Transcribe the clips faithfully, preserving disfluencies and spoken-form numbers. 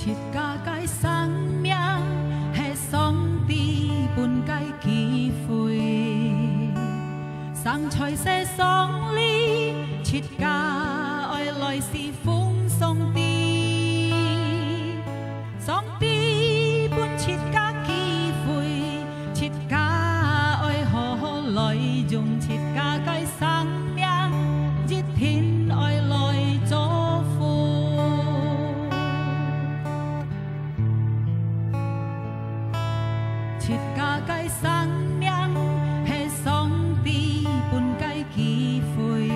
自家个生命係上帝分个機會，生在世上哩，自家愛來侍奉上帝。上帝分自家機會，自家愛好好來用自家个生命，一定愛來祝福。自家个生命係上帝分个機會，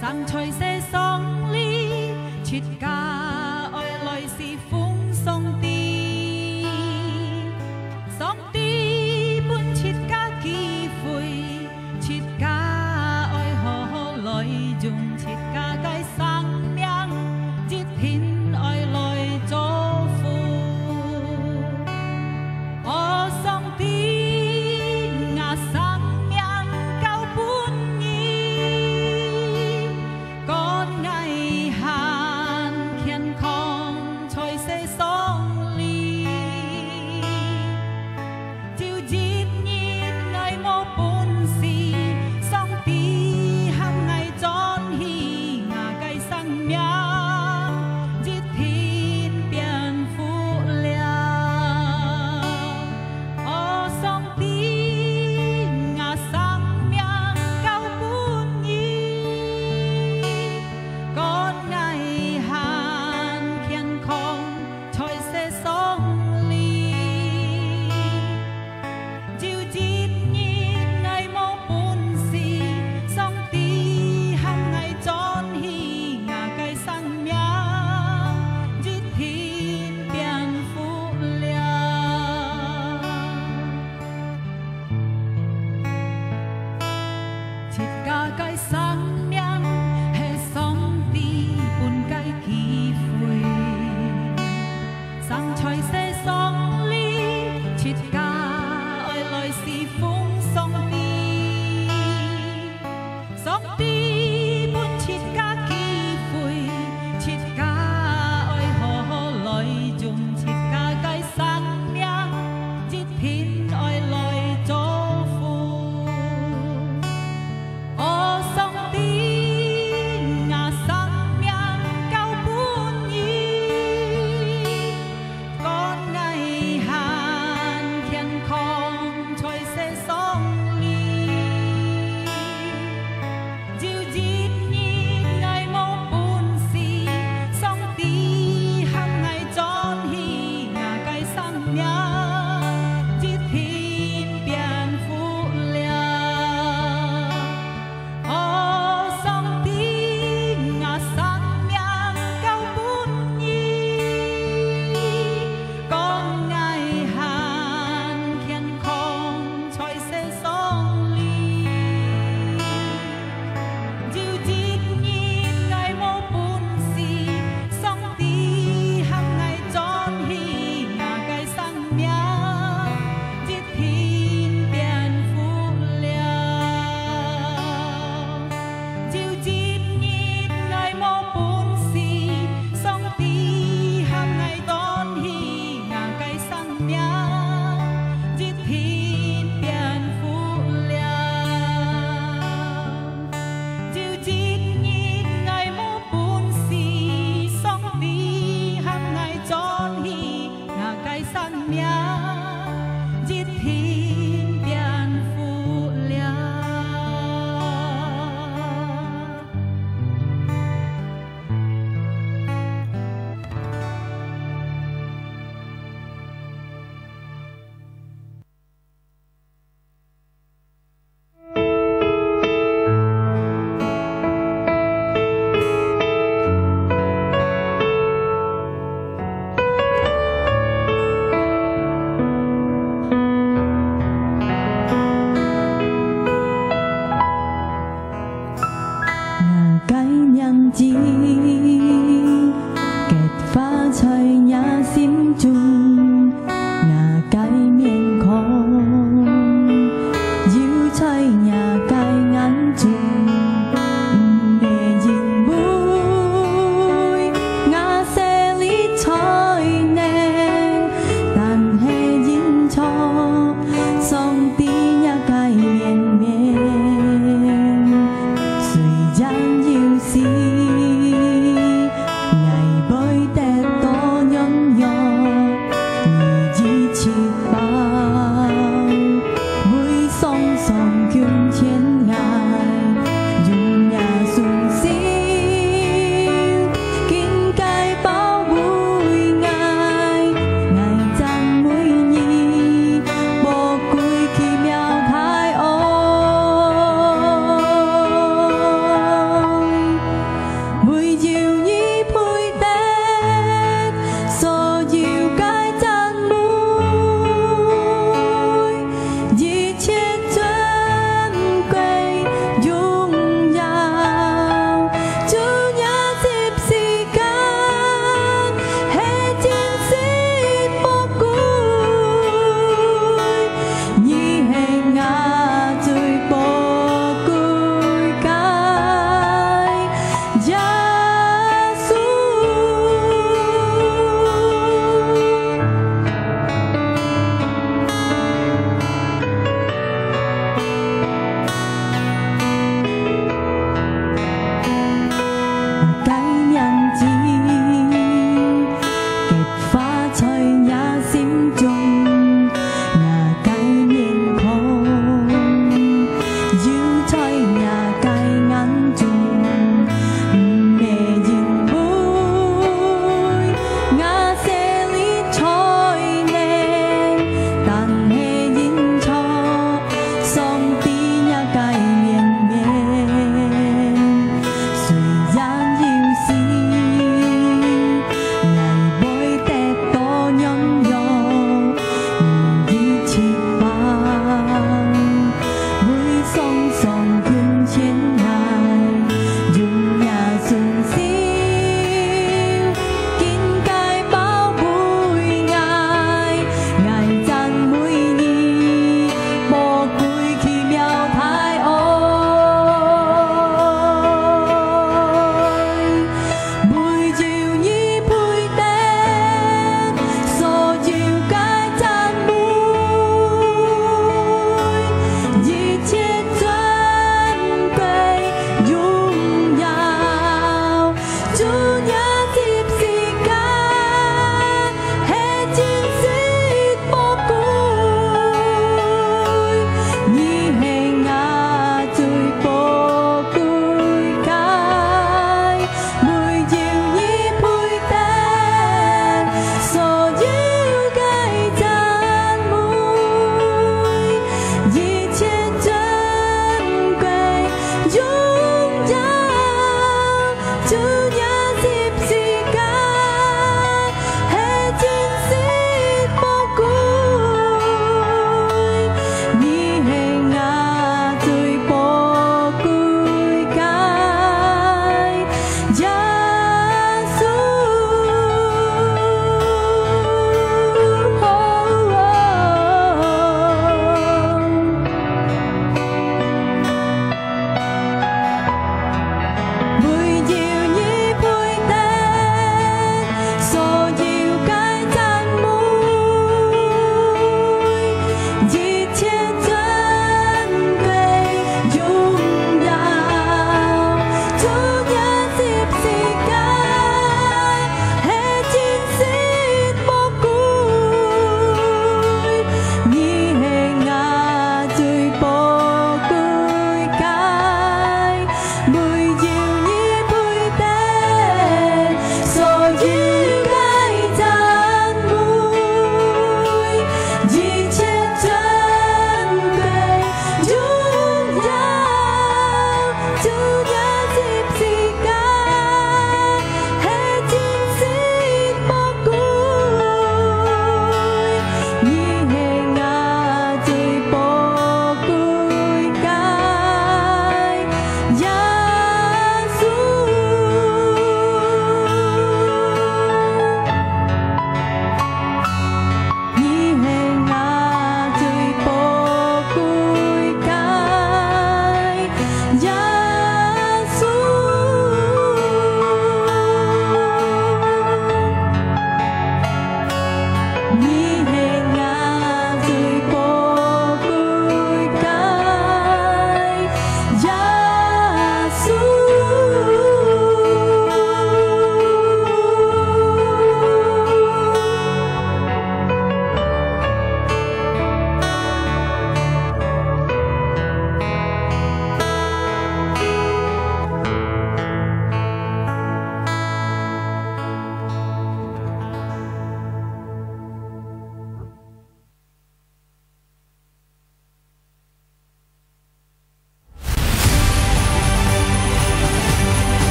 生在世上哩，自家愛來侍奉上帝。上帝分自家機會，自家愛好好來用自家个生命，一定愛來祝福。哦，上帝，吾生命交分你，願𠊎還健康在世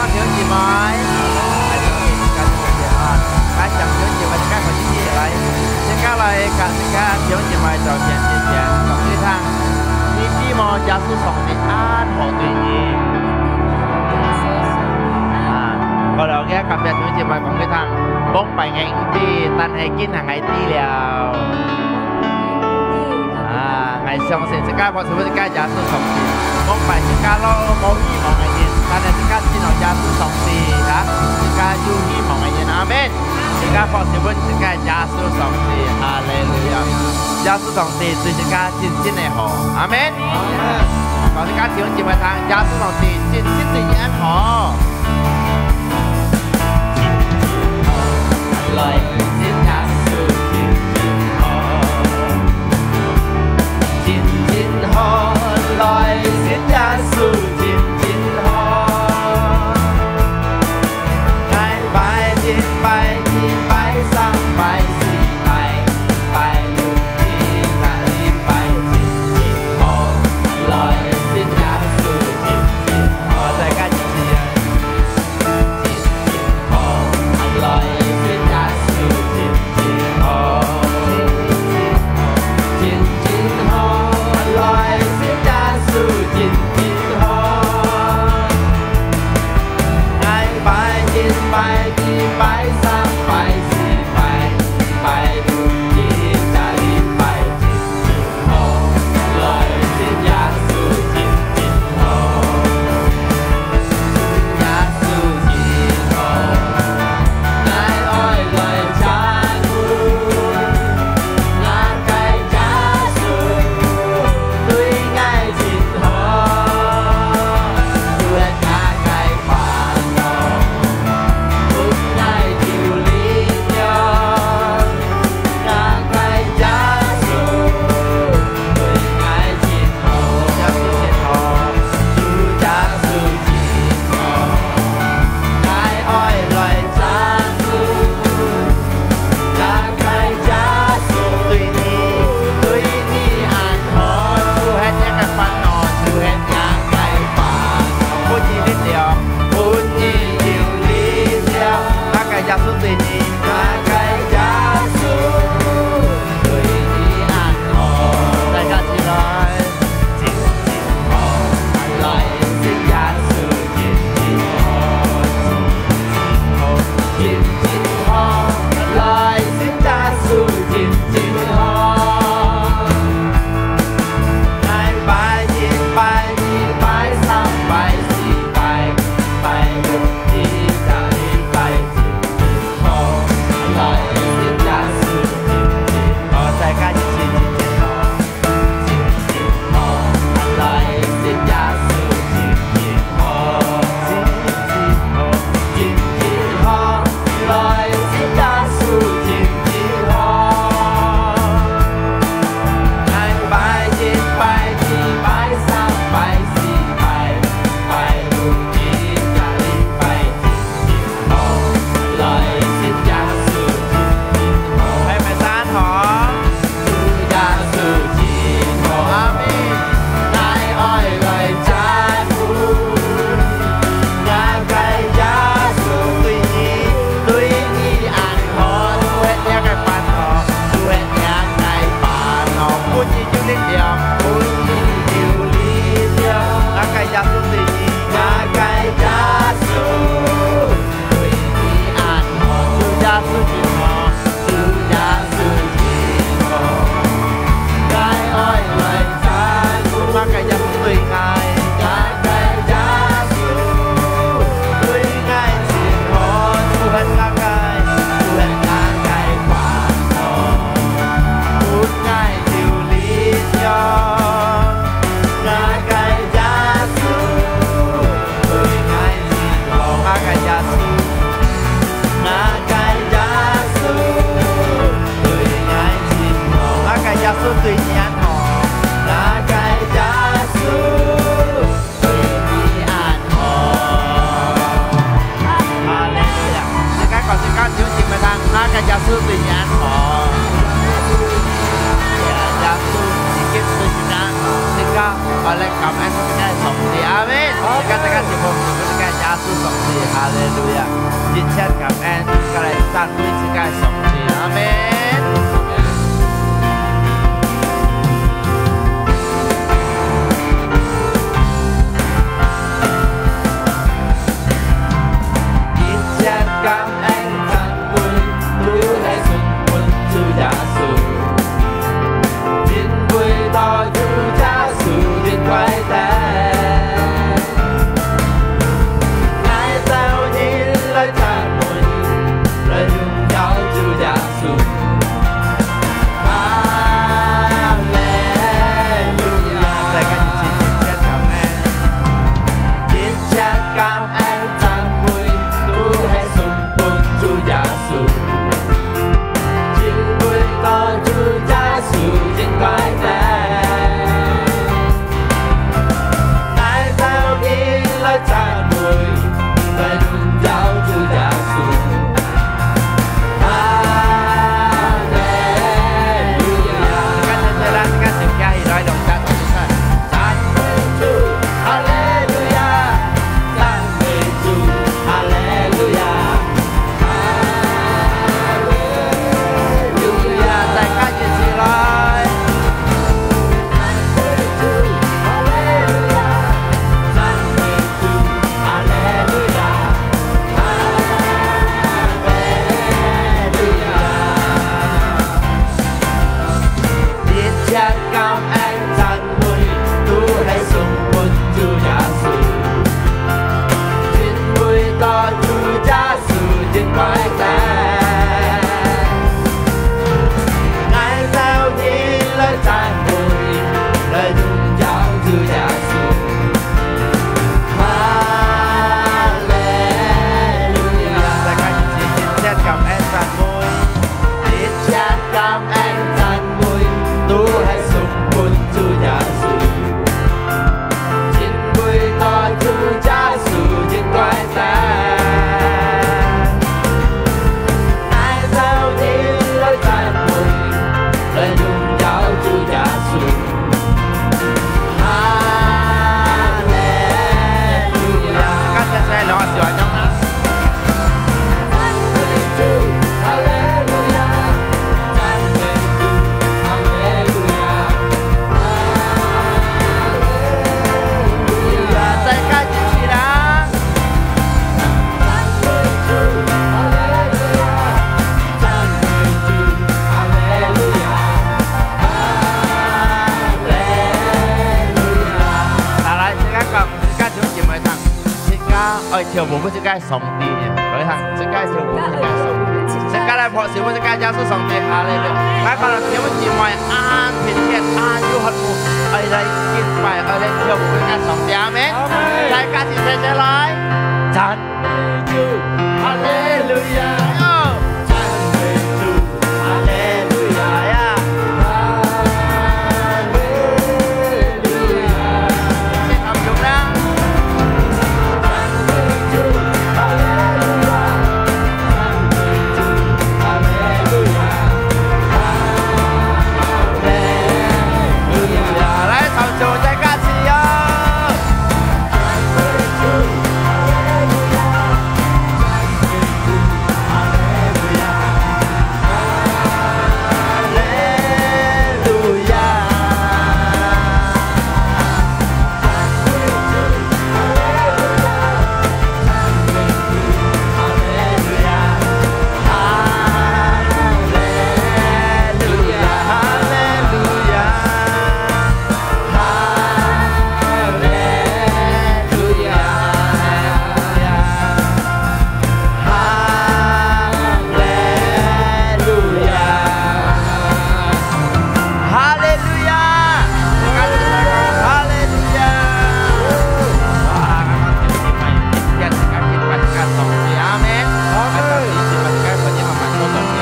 弟兄姊妹，弟兄姊妹啊，來，弟兄姊妹，自家開始起來，自家來，自家弟兄姊妹做見證，講一聲，你知無？耶穌上帝恁好對你。啊，好了，𠊎感謝弟兄姊妹講一聲，往擺𠊎毋知，但係今下𠊎知了。啊，𠊎相信自家 自家耶穌上帝，往擺自家都無希望个人，但係自家信了耶穌上帝，哈，自家有希望个人。阿門。自家拍手分自家耶穌上帝，哈利路亞！耶穌上帝對自家真真个好，阿門。講自家弟兄姊妹聽，耶穌上帝真真對你恁好。 大家起來。 哈利路亞！自家講，自家有心个聽，𠊎个耶穌對你恁好。耶穌已經對自家，自家，𠊎來感恩自家个上帝。阿門。自家，自家，自家，自家，耶穌上帝，哈利路亞！一切感恩，再來讚美自家上帝，阿門。一切感恩讚美都係送分主耶穌。 因為到主耶穌真快樂，𠊎兜人來讚美，來榮耀主耶穌。哈利路亞！大家一起，一起感恩，一切感恩讚美都係送分主耶穌。 因為到主耶穌真快樂，𠊎兜人來讚美，來榮耀主耶穌。哈利路亞！自家齊齊啦，自家手擎起來，兩隻手出來。讚美主，哈利路亞！讚美主，哈利路亞！ 哈利路亞！大家一起來！讚美主，哈利路亞！讚美主，哈利路亞！哈利路亞！一切感恩讚 美都係送分主耶穌，因為到主耶穌真快樂，𠊎兜人來讚美，來榮耀主耶穌。哈利路亞！大家一起，一切感恩讚美，一切感恩讚美，都係送分主耶穌。 因為到主耶穌真快樂，𠊎兜人來讚美，來榮耀主耶穌。哈利路亞！感謝，兩個手來動啊！ 好，來，自家講，自家就緊來唱。 自家愛跳舞分自家上帝，各位聽，自家愛跳舞分自家上帝，自家來拍手分自家耶穌上帝，哈利路亞！𠊎看到弟兄姊妹恁親切，恁有渴慕，愛來敬拜，愛來跳舞分自家上帝，阿門。阿門。大家齊齊來，讚美主，哈利路亞！讚美主， 哈利路亞！哈利路亞！來，唱首再加起哦！ 哈利路亞！哈利路亞！哈利路亞！哈利路亞！哈利路亞！ 哈利路亞！哈利路亞！哈利路亞！哈利路亞！哇，剛剛弟兄姊妹，感謝自家敬拜自家上帝，阿門。阿門。感謝弟兄姊妹，自家可以慢慢坐上去。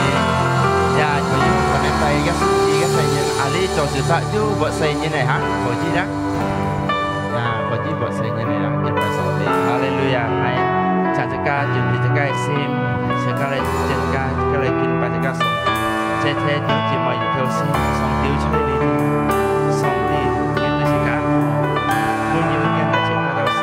呀，可以，可能在一個時期，一個聲音，啊，你就是在，就我聲音的哈，可以的。 呀，歡迎末世人的人，敬拜上帝。哈利路亞！來，請自家準備自家的心，自家來，自家，自家來敬拜自家上帝。這，這，這，這，有條心，上帝在這裡，上帝，你對自家好，每日每日來自家到心。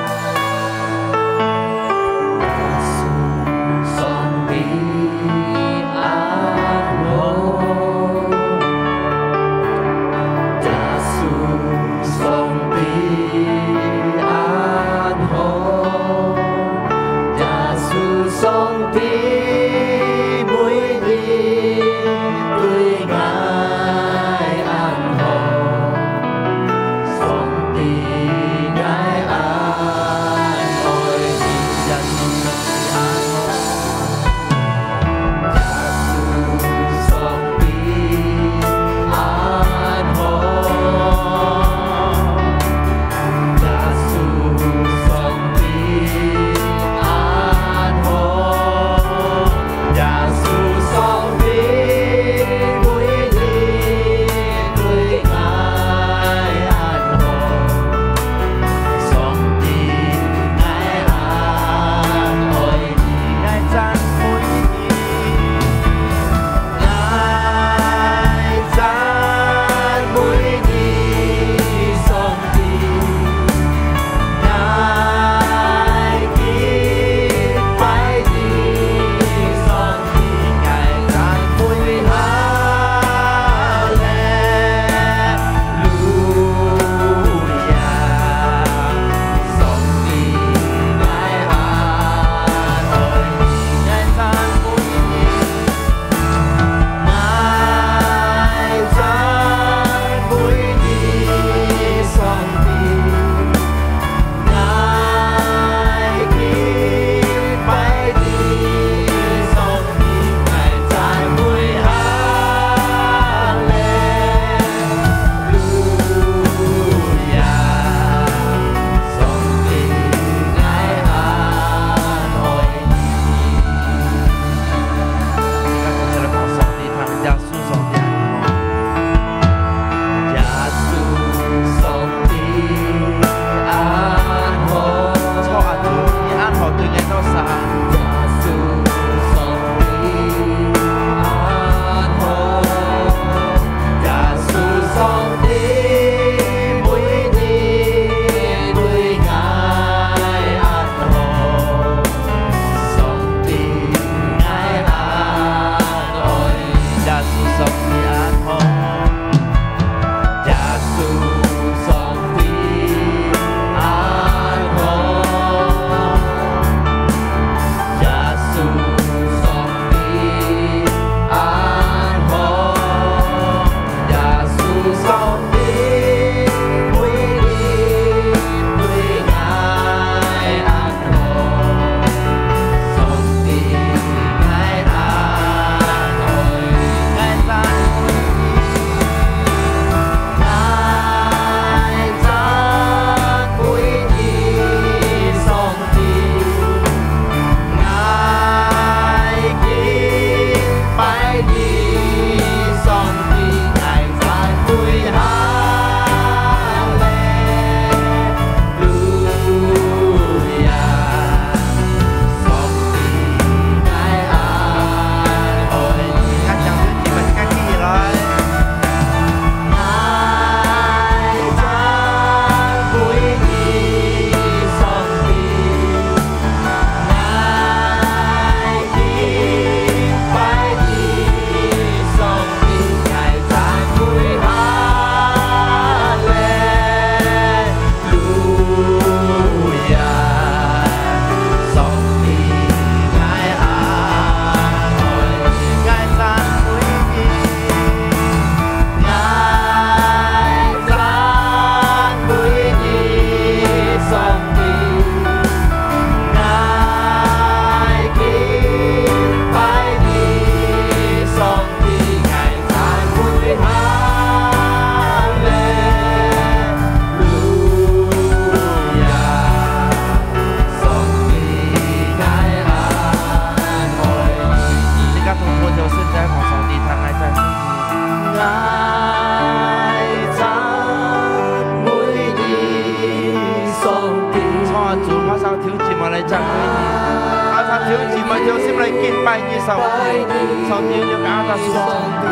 你，上帝，上帝，你个阿达斯。上帝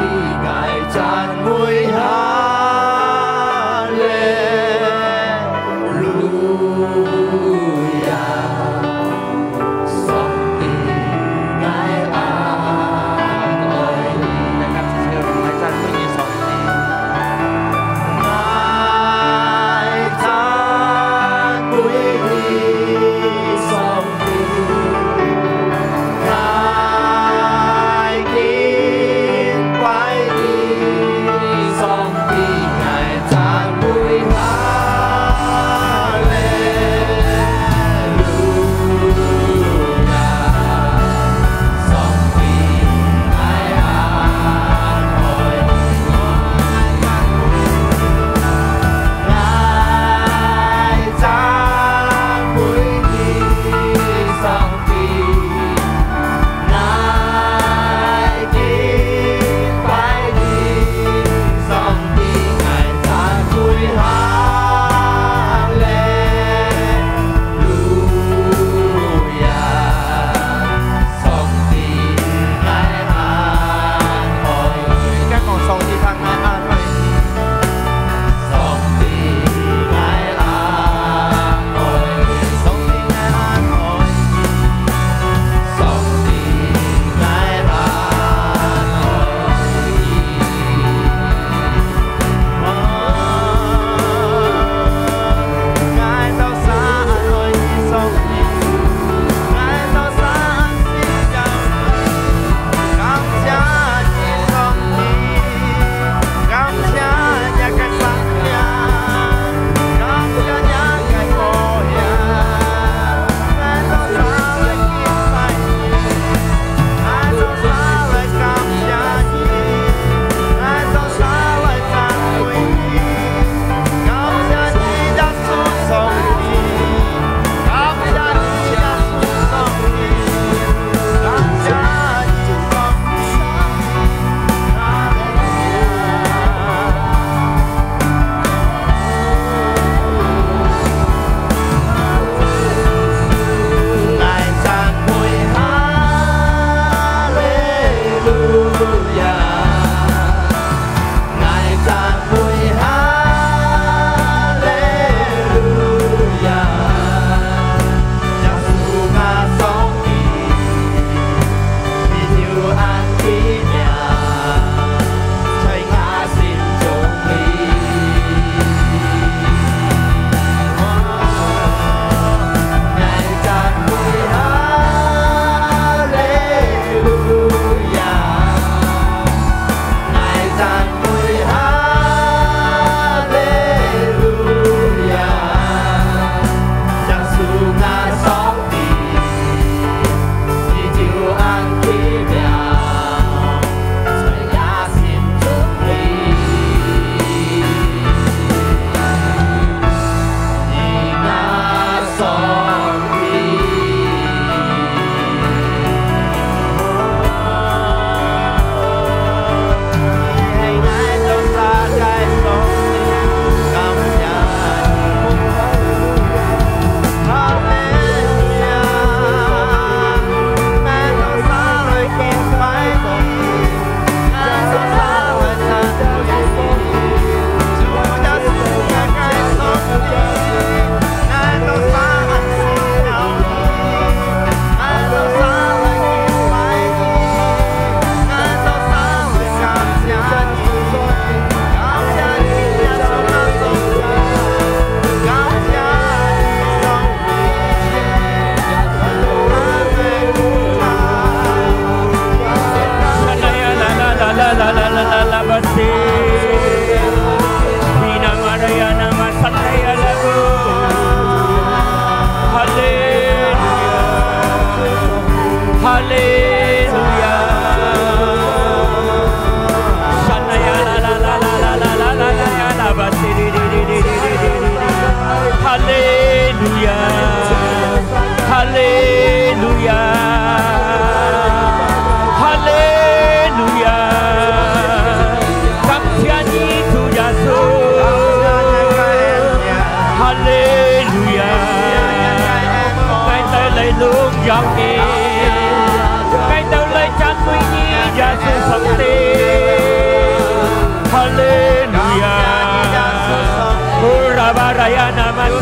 ，𠊎讚美哈利路亞。上帝，𠊎愛你。大家一齊來讚美你，上帝。𠊎讚美你，上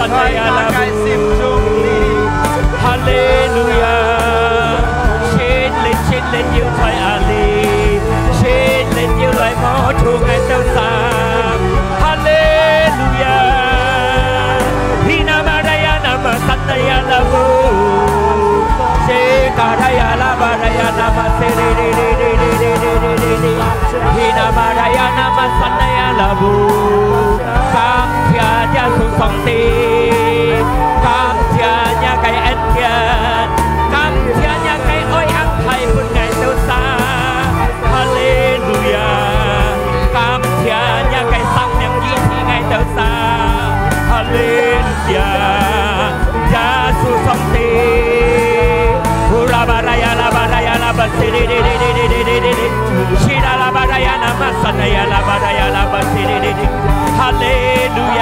哈利路亞！聖靈，聖靈有在這裡，聖靈有來摸觸𠊎兜儕。哈利路亞！Hina maraya nama sanaya labu. Sekaraya labaraya nama siri. Hina maraya nama sanaya labu. 感謝耶穌上帝，感謝若个恩典，感謝若个愛恁大分𠊎兜儕。哈利路亞！感謝若个生命醫治𠊎兜儕。哈利路亞！耶穌上帝。Urabaraya labaraya labasididididididididi. Shira labaraya nama sanaya labaraya labasidididi. 哈利路亞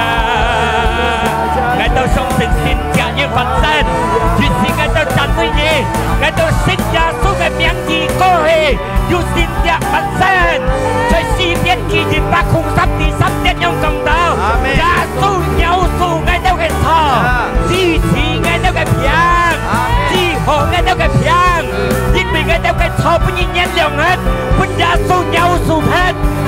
！𠊎兜相信神蹟有發生，於是𠊎兜讚美你，𠊎兜信耶穌个名字過去，有神蹟發生。在詩篇記一百空三第三節樣講到，阿們。耶穌饒恕𠊎兜个錯，啊。醫治𠊎兜个病，阿們。醫好𠊎兜个病。因為𠊎兜个錯分你原諒忒，分耶穌饒恕忒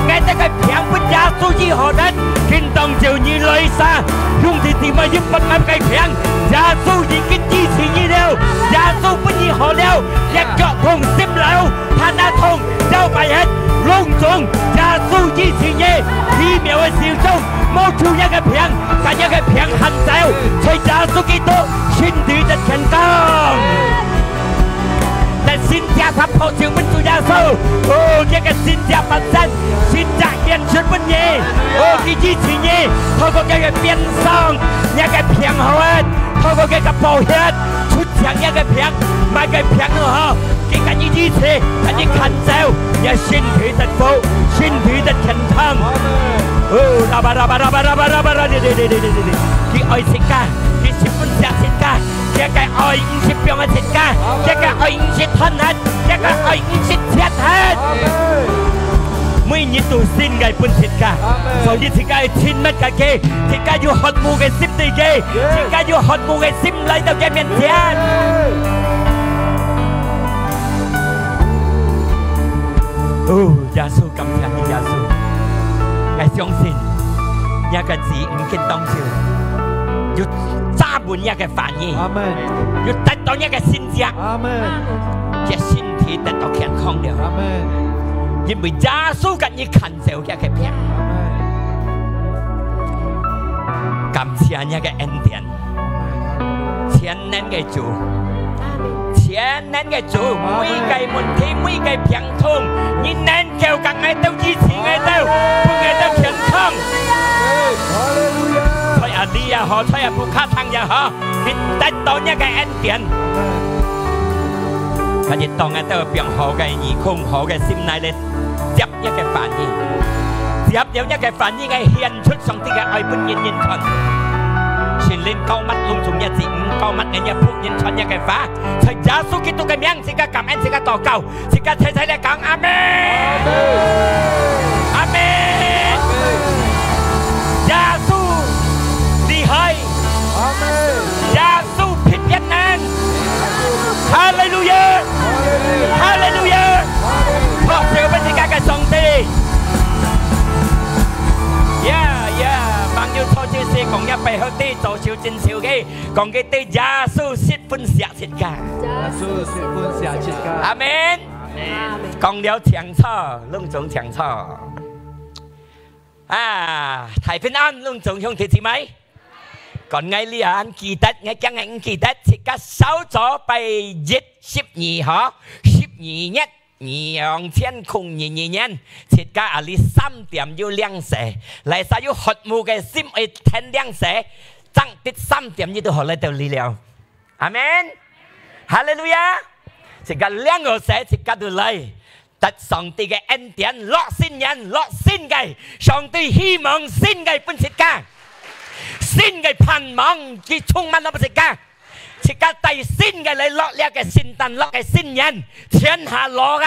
，𠊎兜个病分耶穌醫好忒，今當晝你來嗄，兄弟姊妹，有發癌个病，耶穌已經醫治你了，耶穌分你好了，你腳痛、心漏、 怕那痛，腰擺忒，攏總，耶穌醫治你，奇妙个手中，摸觸若个病，將若个病趕走，在耶穌基督身體得健康。但神蹟發泡就分主耶穌，哦，這个神蹟發生，神蹟顯出分你，哦，佢醫治你，透過佢个鞭傷，若个病好忒，透過佢个寶血，出淨若个病，麼个病都好， 佢將你醫治，將你趕走，你个身體得福，身體得健康。哦，啦吧啦吧啦吧啦吧啦吧啦，佢愛自家，佢十分惜自家，佢个愛毋係放个自家，佢个愛毋係斷忒，佢个愛毋係絕忒。每日都新个分自家，所以自家愛親密个佢，自家有渴慕个心對佢，自家有渴慕个心來到佢面前。 哦，耶穌，感謝你，耶穌。𠊎相信，若个子女今當晝，有抓穩若个話語，阿們。有得到若个神蹟，阿們。佢身體得到健康了，阿們。因為耶穌將你趕走若个病。阿們。感謝若个恩典。 全能个主，全能个主，每个問題，每个病痛，你能夠將𠊎兜醫治𠊎兜，分𠊎兜健康。哈利路亞！在阿里也好，在阿布卡城也好，佢得到若个恩典。佢就當𠊎兜放好个耳空，好个心來咧，接若个話語，接了若个話語，𠊎顯出 上帝个愛分人人看。聖靈膏抹攏總若子女，膏抹𠊎若僕人傳若个話，在耶穌基督个名，自家感恩，自家禱告，自家齊齊來講阿們。阿們。耶穌厲害。阿們。耶穌 別別人。哈利路亞！哈利路亞！拍手分自家个上帝。呀呀，朋友坐就係講一擺好，對左手正手个，講佢對耶穌十分惜自家。耶穌十分惜自家。阿們。阿們。講了請坐，攏總請坐。啊，大平安，攏總兄弟姊妹。 講𠊎這下記得，𠊎驚𠊎毋記得，自家韶早拜一十二號，十二月，二千空二二年，自家阿里三點有領洗，來儕有渴慕个心愛聽領洗，正得三點你都好來到這了。阿們。哈利路亞！自家領好洗，自家都來。 得上帝个恩典，落新年，落新个，上帝希望新个分自家，新个盼望，佢充滿落自家，自家帶新个來落這个聖誕，落个新年，天下老个、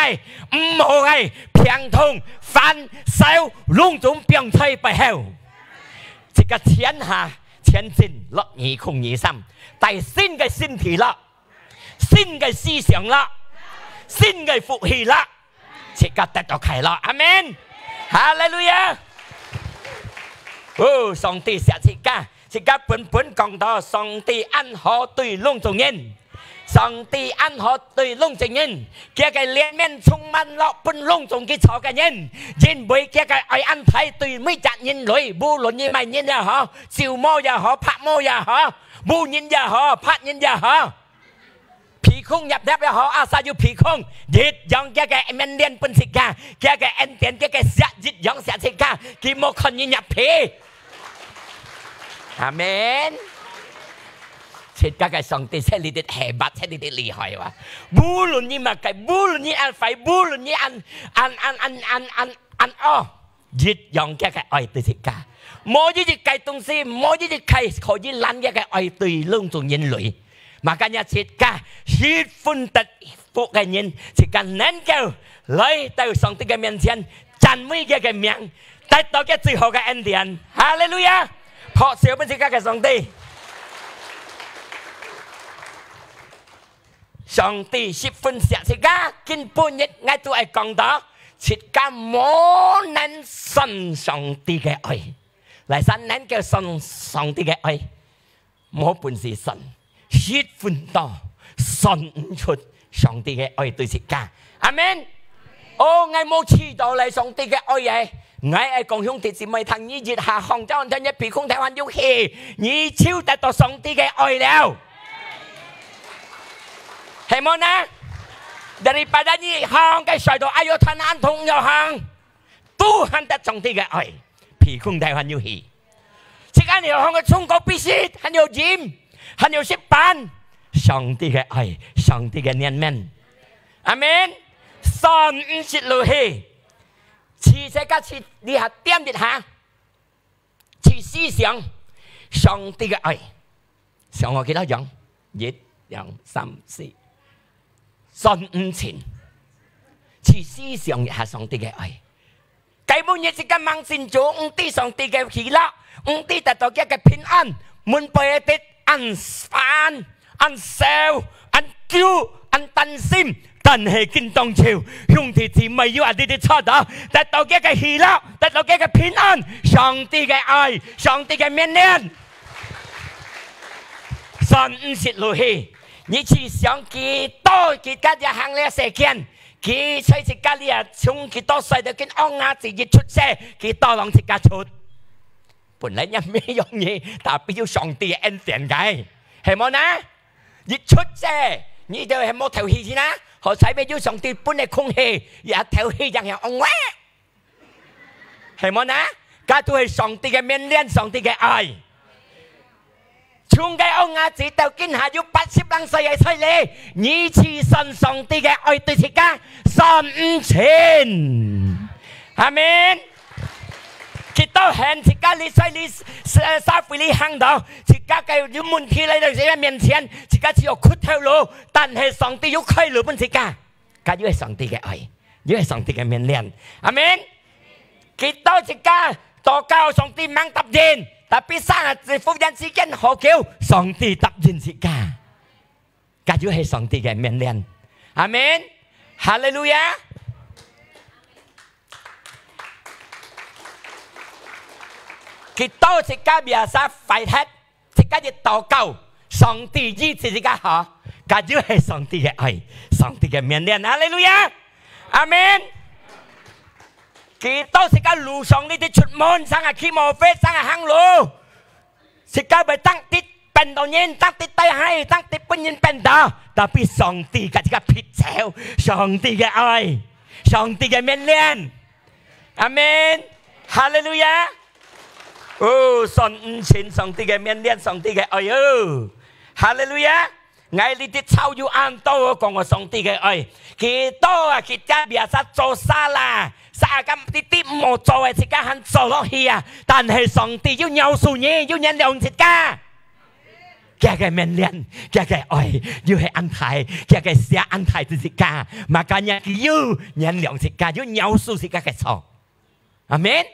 毋好个、病痛、煩惱，攏總放在背後。自家天下前進，落二空二三，帶新个身體啦，新个思想啦，新个福氣啦，自家得到快樂。阿門。哈利路亞。哦，上帝惜自家，自家本本講到上帝恁好對攏總人。 上帝恁好對攏總人，佢个憐憫充滿落分攏總佢坐个人，因為佢个愛恁大對每隻人類，無論你麼人也好，酒魔也好，白魔也好，烏人也好，白人也好，鼻空入入也好，asal有鼻空，一樣佢个面臉分自家，佢个恩典，佢个惜一樣惜自家，佢無看你入鼻。 阿門。自家个上帝，這裡的hebat，這裡的厲害哇！無論你麼个，無論你恁壞，無論你恁，恁，恁，恁，恁，恁，恁惡，一樣佢个愛對自家。無一日个東西，無一日个可以攔佢个愛對攏總人類。Makanya自家十分得 福个人，自家能夠來到上帝个面前，讚美佢个名，得到佢最好个恩典。哈利路亞！拍手分自家个上帝。上帝十分惜自家，今晡日𠊎都愛講到，自家無能算上帝个愛，來，咱能夠算上帝个愛。 無本事算，十分多，算毋出上帝个愛對自家。阿門。哦，𠊎無試到咧上帝个愛欸。𠊎愛講兄弟姊妹聽，你一下放咗，你鼻空頭還有氣，你就得到上帝个愛了。係無呢？Daripada你行个摔到，哎喲，tan an痛要行，都還得上帝个愛，鼻空頭還有氣。 自家你有行个衝過鼻息，還有飲，還有食飯。上帝个愛，上帝个憐憫。阿門。算毋識落去。試一下，試這下，點一下。試思想，上帝个愛。想我幾多樣？一、兩、三、四。算毋清。試思想一下上帝个愛。 該晡日自家吂信主，毋知上帝个喜樂，毋知得到佢个平安，門背个得恁煩、恁愁、恁久、恁擔心。但係今當晝，兄弟姊妹有恁樣个坐到，得到佢个喜樂，得到佢个平安，上帝个愛，上帝个綿連，算毋識落去。你試想幾多佢家己行這世間， 佢在自家裡啊，從佢到世到今，哦，𠊎自己出世，佢到讓自家出。本來也無容易，tapi有上帝个恩典个，係無呢？一出世，你就係無透氣先啊，好彩尾有上帝分个空氣，也透氣樣樣安慰。 係無呢？該都係上帝个綿連，上帝个愛。從該哦，𠊎直到今下有八十零歲个在這，你試算上帝个愛對自家，算毋清。阿門。幾多人自家裡在裡，呃，社會裡行到，自家个有問題來到自家面前，自家只有屈頭路，但係上帝有開路分自家。 該又係上帝个愛，又係上帝个綿連。阿門。幾多自家禱告，上帝吂答應，tapi生啊，忽然之間好久，上帝答應自家。該又係上帝个綿連。阿門。哈利路亞。幾多自家biasa壞忒， 自家一禱告，上帝醫治自家好，該就係上帝个愛，上帝个綿連。哈利路亞！阿門。幾多自家路上你兜出門，生啊起毛病，生啊行路，自家會當得病到人，當得帶害，當得分人病到，tapi上帝个自家撇走，上帝个愛，上帝个綿連。 阿門。哈利路亞。哦，算毋清上帝个綿連，上帝个愛哦。哈利路亞。𠊎這兜超有恁多講个上帝个愛。幾多啊，佢兜biasa做salah，salah个滴滴無做个，自家還做落去啊。但係上帝有饒恕你，有原諒自家。 佢个綿連，佢个愛，又係恁大，佢个惜恁大對自家，makanya佢又原諒自家，又饒恕自家个錯。阿門。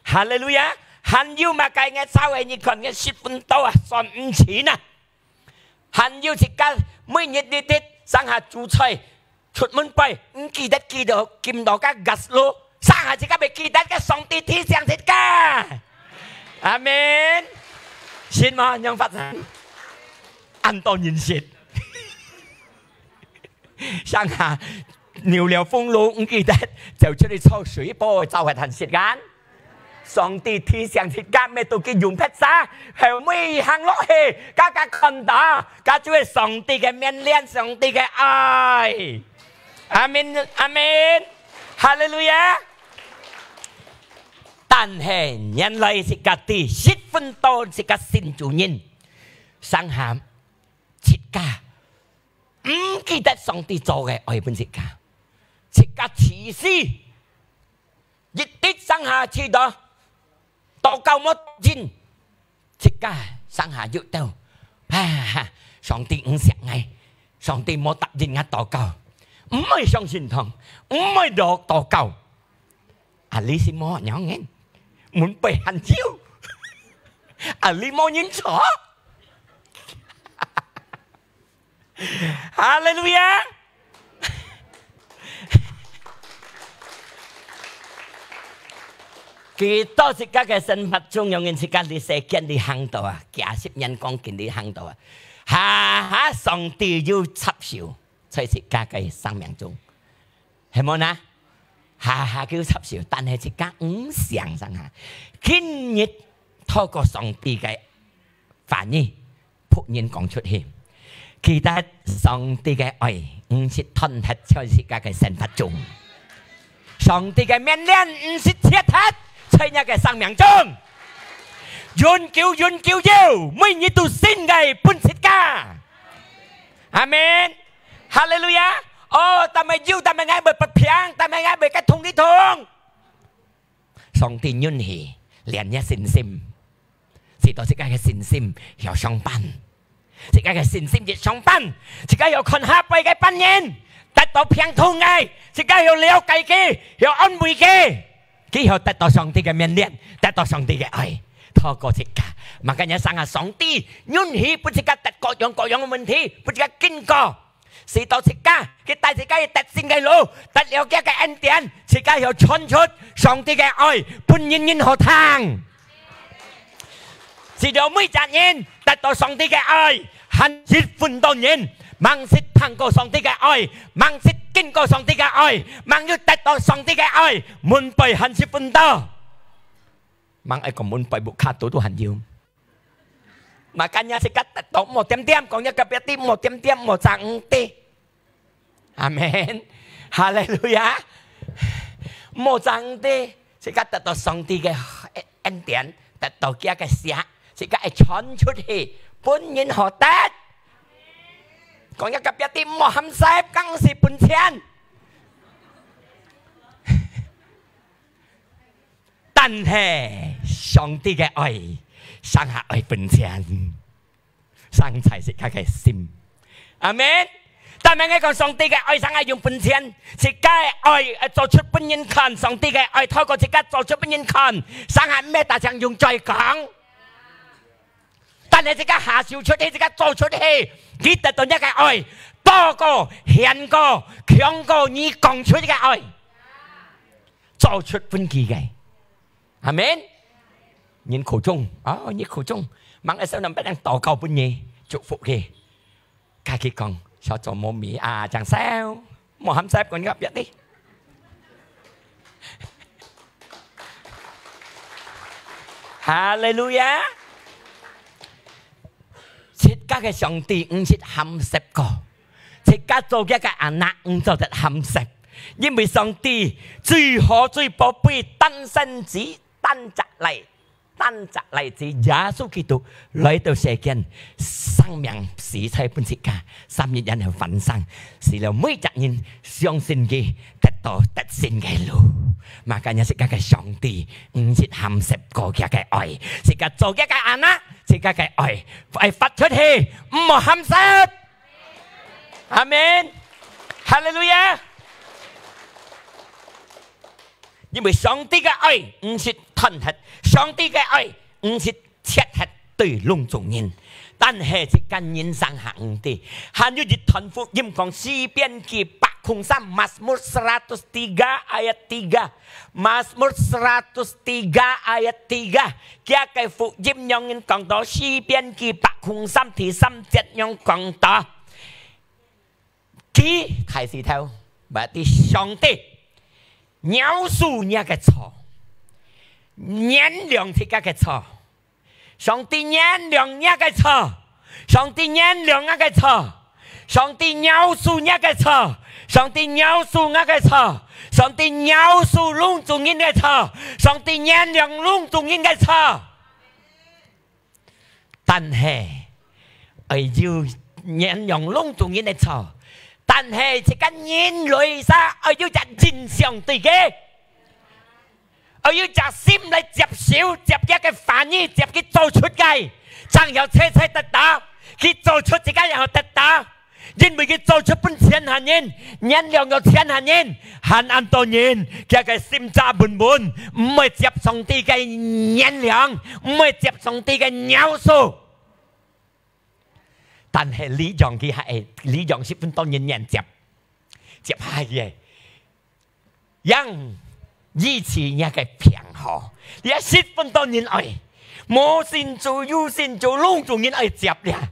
哈利路亞，還有麼个𠊎做个，你看𠊎十分多啊，算毋清啊。還有自家每日日日，成下煮菜，出門背，毋記得記得撳到个gas爐，成下自家會記得个，上帝提醒自家。阿門。信無？仰發生？恁多人信。 成下扭了風爐，毋記得走出去坐水波，走下趁時間。上帝提醒自家，乜都去用別儕，後尾行落去，家家看到，該就係上帝个面臉，上帝个愛。阿門，阿門，哈利路亞。但係原來自家知，十分多自家信主人，成下自家 毋記得上帝做个愛分自家，自家自私，一直成下祈禱，禱告無應，自家成下鬱到，啊，上帝毋惜𠊎，上帝無答應𠊎禱告，毋愛上聖堂，毋愛落禱告。 啊，你係無仰人，門背還有。啊，你無人坐。哈利路亞！幾多自家个生活中，仰人自家你世間你行到啊，幾十年光景你行到啊，哈哈，上帝有插手在自家个生命中。 係無呢？下下佢插手，但係自家毋想上下。今日透過上帝个話語，僕人講出去，記得上帝个愛毋係斷忒在自家个生活中，上帝个面臉毋係切忒在你个生命中。永久永久有，每日都新个分自家。阿門。 哈利路亞！哦，但係有，但係𠊎會不平，但係𠊎會个痛一痛。上帝允許，練你信心，使到自家个信心曉上班，自家个信心一上班，自家曉看下背个別人，得到病痛个，自家曉了解佢，曉安慰佢。 佢曉得到上帝个面臉，得到上帝个愛，透過自家。Makanya成下上帝允許分自家得各樣各樣个問題，分自家經過，使到自家，佢帶自家去得勝个路，得了佢个恩典，自家曉傳出上帝个愛，分人人好聽。 使到每隻人得到上帝个愛，還十分多人，吂識聽過上帝个愛，吂識經過上帝个愛，吂有得到上帝个愛，門背還十分多。吂愛講門背，屋下肚都還有。Makanya自家得到，莫恬恬，講若隔壁知，莫恬恬，莫爭知。 阿門。哈利路亞。莫爭知，自家得到上帝个恩典，得到佢个赦，自家愛傳出去，分人好得。講若隔壁知，莫喊惜，更係分錢。但係上帝个愛，成下愛分錢。 生在自家个心。阿門。但係𠊎講上帝个愛，成下用分錢，自家个愛，呃，做出分人看，上帝个愛透過自家做出分人看，成下毋係單淨用嘴講。但係自家下手出去，自家做出去，佢得到若个愛，多過、顯過、強過你講出个愛，做出分佢个。 阿門。人苦衷，哦，人苦衷，吂一首能別人禱告分你，祝福佢。家己講，小組無米啊，正燒，莫喊惜，講若隔壁知。哈利路亞！自家个上帝毋識喊惜過，自家做佢个anak毋做得喊惜，因為上帝最好、最寶貝，單生子， 單隻倈，單隻倈子耶穌基督來到世間，生命死在分自家，三日然後翻生，使了每隻人相信佢得到得勝个路。Makanya自家个上帝毋識喊惜過佢个愛，自家做佢个anak，自家个愛愛發出去，毋好喊惜。阿門。哈利路亞。因為上帝个愛毋識斷忒，上帝个愛毋識切忒對攏總人。但係自家人生還毋對，還有一段福音講，詩篇一百空三，Mazmur seratus tiga ayat tiga，Mazmur seratus tiga ayat tiga，佢个福音仰般講到，詩篇一百空三第三節仰般講到。 佢大舌頭，berarti上帝饒恕若个錯，原諒自家个錯。上帝原諒若个錯，上帝原諒若个錯，上帝饒恕若个錯，上帝饒恕若个錯，上帝饒恕攏總人个錯，上帝原諒攏總人个錯。 但係，愛有原諒攏總人个錯，但係自家人內在愛有隻認上帝个，愛有隻心來接受，接佢个話語，接佢做出个，正有切切得到，佢做出自家也有得到。 因為佢做出分全下人，原諒了全下人，還恁多人，佢个心扎悶悶，毋會接上帝个原諒，毋會接上帝个饒恕。但係李陽佢還會，李陽十分多人願接，接下去个。 樣一切若个平和，這十分多人愛，無信主、有信主，攏總人愛接了。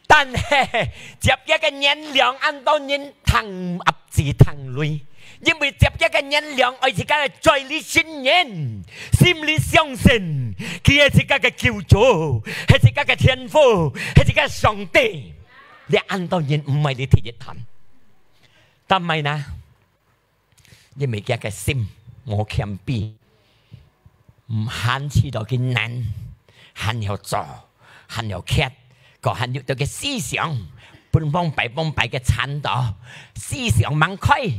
但係接佢个原諒，恁多人聽壓制、聽累，因為接佢个原諒，愛自家个嘴裡承認，心裡相信，佢係自家个救主，係自家个天父，係自家个上帝。這恁多人毋愛你第一段，但係呢？ 因為佢个心無謙卑，毋肯試著佢難，還要做，還要缺，佢還有這个思想，分往擺往擺个纏到，思想吂開，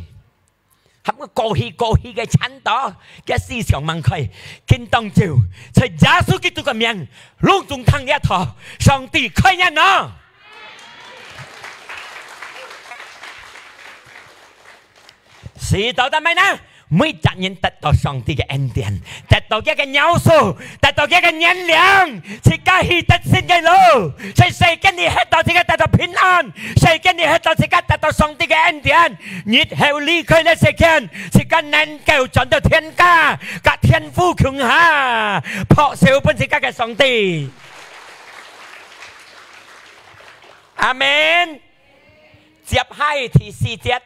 還有過去過去个纏到，佢思想吂開，今當晝，在耶穌基督个名，攏總聽這道，上帝開眼哦！ 使到但係呢，每隻人得到上帝个恩典，得到佢个饒恕，得到佢个原諒，自家去得勝个路。在世間裡歇到自家得到平安，世間裡歇到自家得到上帝个恩典。日後離開這世間，自家能夠轉到天家，佮天父共下，拍手分自家个上帝。阿門。接下去第四節。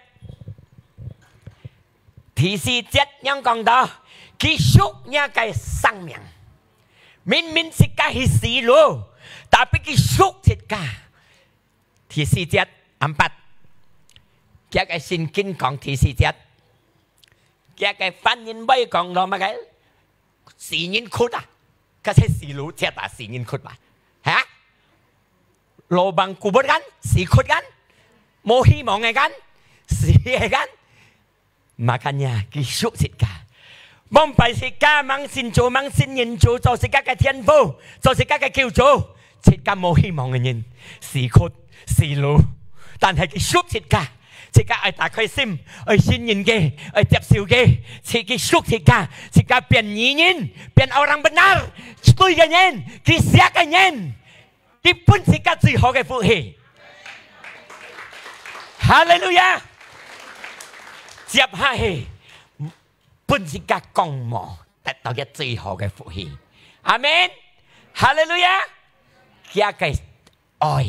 第四節仰講到，佢贖若个生命。明明自家係死路，tapi佢贖自家。第四節，暗晡，佢个聖經講第四節，佢个番人會講到麼个？死人窟啊，該係死路，這打死人窟吧？哈？Lubang kubur kan？死窟kan？無希望个kan？死个kan？ Makanya，佢贖自家。往擺自家吂信主，吂信認主，做自家个天父，做自家个救主，自家無希望个人，死窟，死路。但係佢贖自家，自家愛打開心，愛信任佢，愛接受佢，自佢贖自家，自家變義人，變orang benar，對个人，佢惜个人。 佢分自家最好个福氣。哈利路亞！接下去，分自家降無，得到佢最好个福氣。阿門！哈利路亞！佢个愛，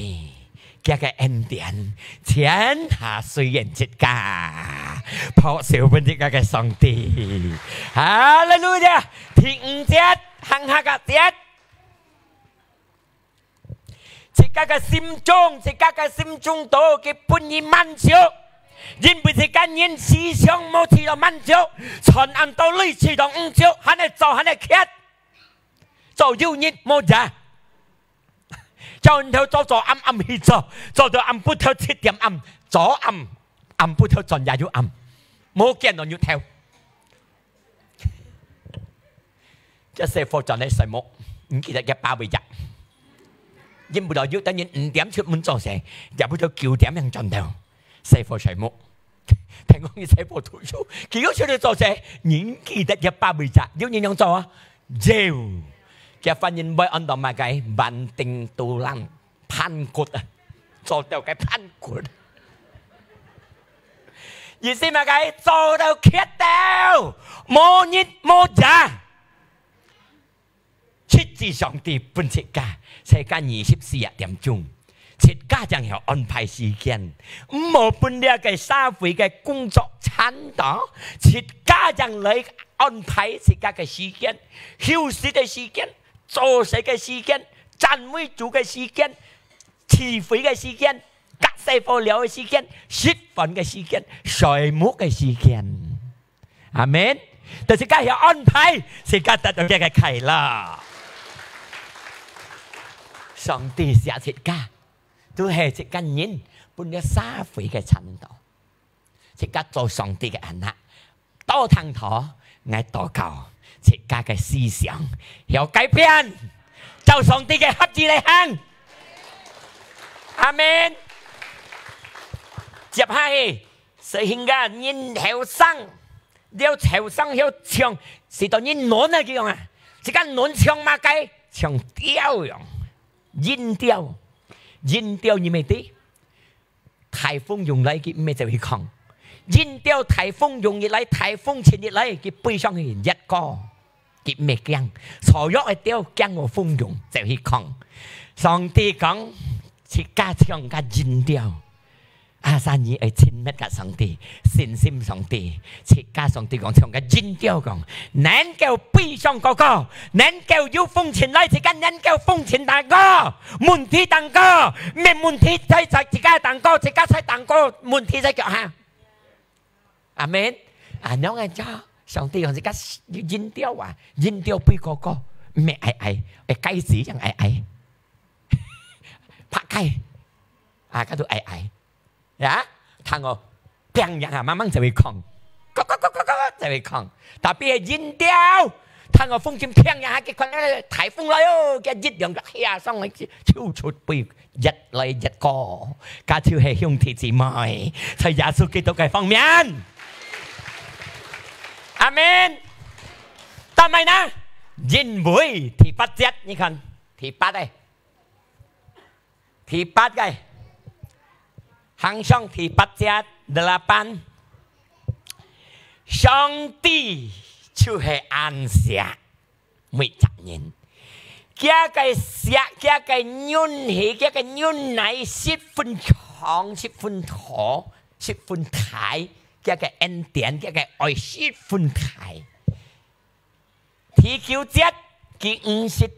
佢个恩典，全下雖然自家，拍手分自家个上帝。哈利路亞！第五節，行下个節。 自家个心中，自家个心中肚，佢分你滿足。因為自家人思想無試到滿足，賺恁多鐳試到毋足，還係做還係缺，做有日無夜。朝頭早做暗暗去做，做到暗晡頭七點暗，早暗，暗晡頭轉夜又暗，無見到日頭。 這細貨轉來睡目，毋記得佢爸會食。因為到有等人五點出門做事，也不到九點樣轉到，細貨睡目。聽講佢在屋肚有，佢又出去做事，人記得一百位隻，有人樣做啊？有。佢番人會安到麼个？萬頂肚爛，盤骨啊，做到个盤骨。意思麼个？做到缺掉，無日無夜。 直至上帝分自家，世界二十四點鐘，自家正曉安排時間，毋好分這个社會个工作纏到，自家正來安排自家个時間，休息个時間，做事个時間，讚美主个時間，聚會个時間，隔世火聊个時間，食飯个時間，睡目个時間。 阿門。就自家曉安排，自家得到這个快樂。上帝惜自家，都係自家人，分這社會个纏到。自家做上帝个anak，多聽道，𠊎禱告，自家个思想曉改變，照上帝个合意來行。阿門。接下去， 所以人家人後生，了後生曉唱，使到人軟啊，佢講啊，自家軟唱麼个？唱調樣，音調，音調你毋知？颱風湧來，佢毋係走去囥。音調颱風湧一來，颱風前一來，佢飛上去越過。 佢毋係驚，坐弱个鳥驚我風湧，走去囥。上帝講，自家唱个音調。啊，所以你愛親密个上帝，信心上帝，自家上帝講，唱个音調講，能夠飛上高高，能夠有風前來，自家能夠風前頂高，問題頂高，毋係問題在，在自家頂高，自家在頂高，問題在腳下。阿門。啊，仰般做？上帝用自家音調啊，音調飛高高，毋係矮矮，會該死樣矮矮。拍開，啊，該都矮矮。呀，聽哦，砰一下，慢慢就會囥。咯咯咯咯咯，就會囥。Tapi係音調，聽哦，風琴砰一下，佢看到颱風來哦，佢一兩個下上來，就出飛 越來越高，該就係兄弟姊妹，在耶穌基督个方面。阿門。但係呢，因為第八節，你看，第八个，第八个，行上第八節，delapan，上帝就係恁惜 每隻人。佢个惜，佢个允許，佢个忍耐，十分長，十分好，十分大，佢个恩典，佢个愛十分大。第九節，佢毋識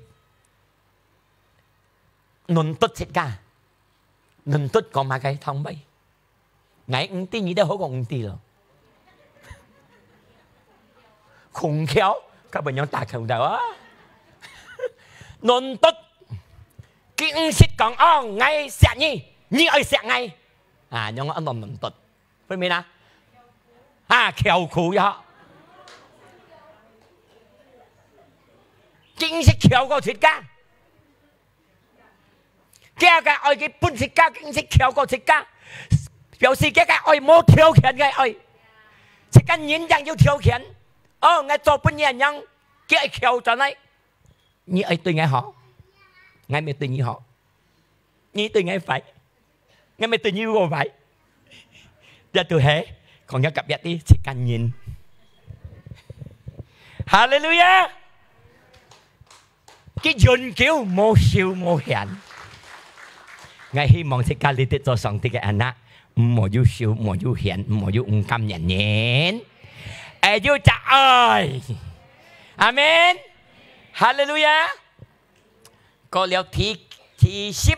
論斷自家，論斷講麼个？聽無？ 𠊎毋知，你兜好過毋知咯。空竅，該分人打空竅啊。論斷，佢毋識講，哦，𠊎惜你，你愛惜𠊎。啊，仰般安到論斷，分明啊？啊，竅苦呀。佢毋識竅過自家。 佢个愛佢分自家，佢毋識竅過自家，表示佢个愛無條件个愛。自家人正有條件。哦，𠊎做分你恁樣，佢愛竅轉來。你愛對𠊎好，𠊎乜對你好。你對𠊎壞， 𠊎乜對你有壞。這都係講个隔壁个自家人。哈利路亞！佢永久無收無還。𠊎希望自家裡底做上帝个anak，毋好有收，毋好有還，毋好有毋甘願人，愛有隻愛。阿門。哈利路亞！過了第，第十，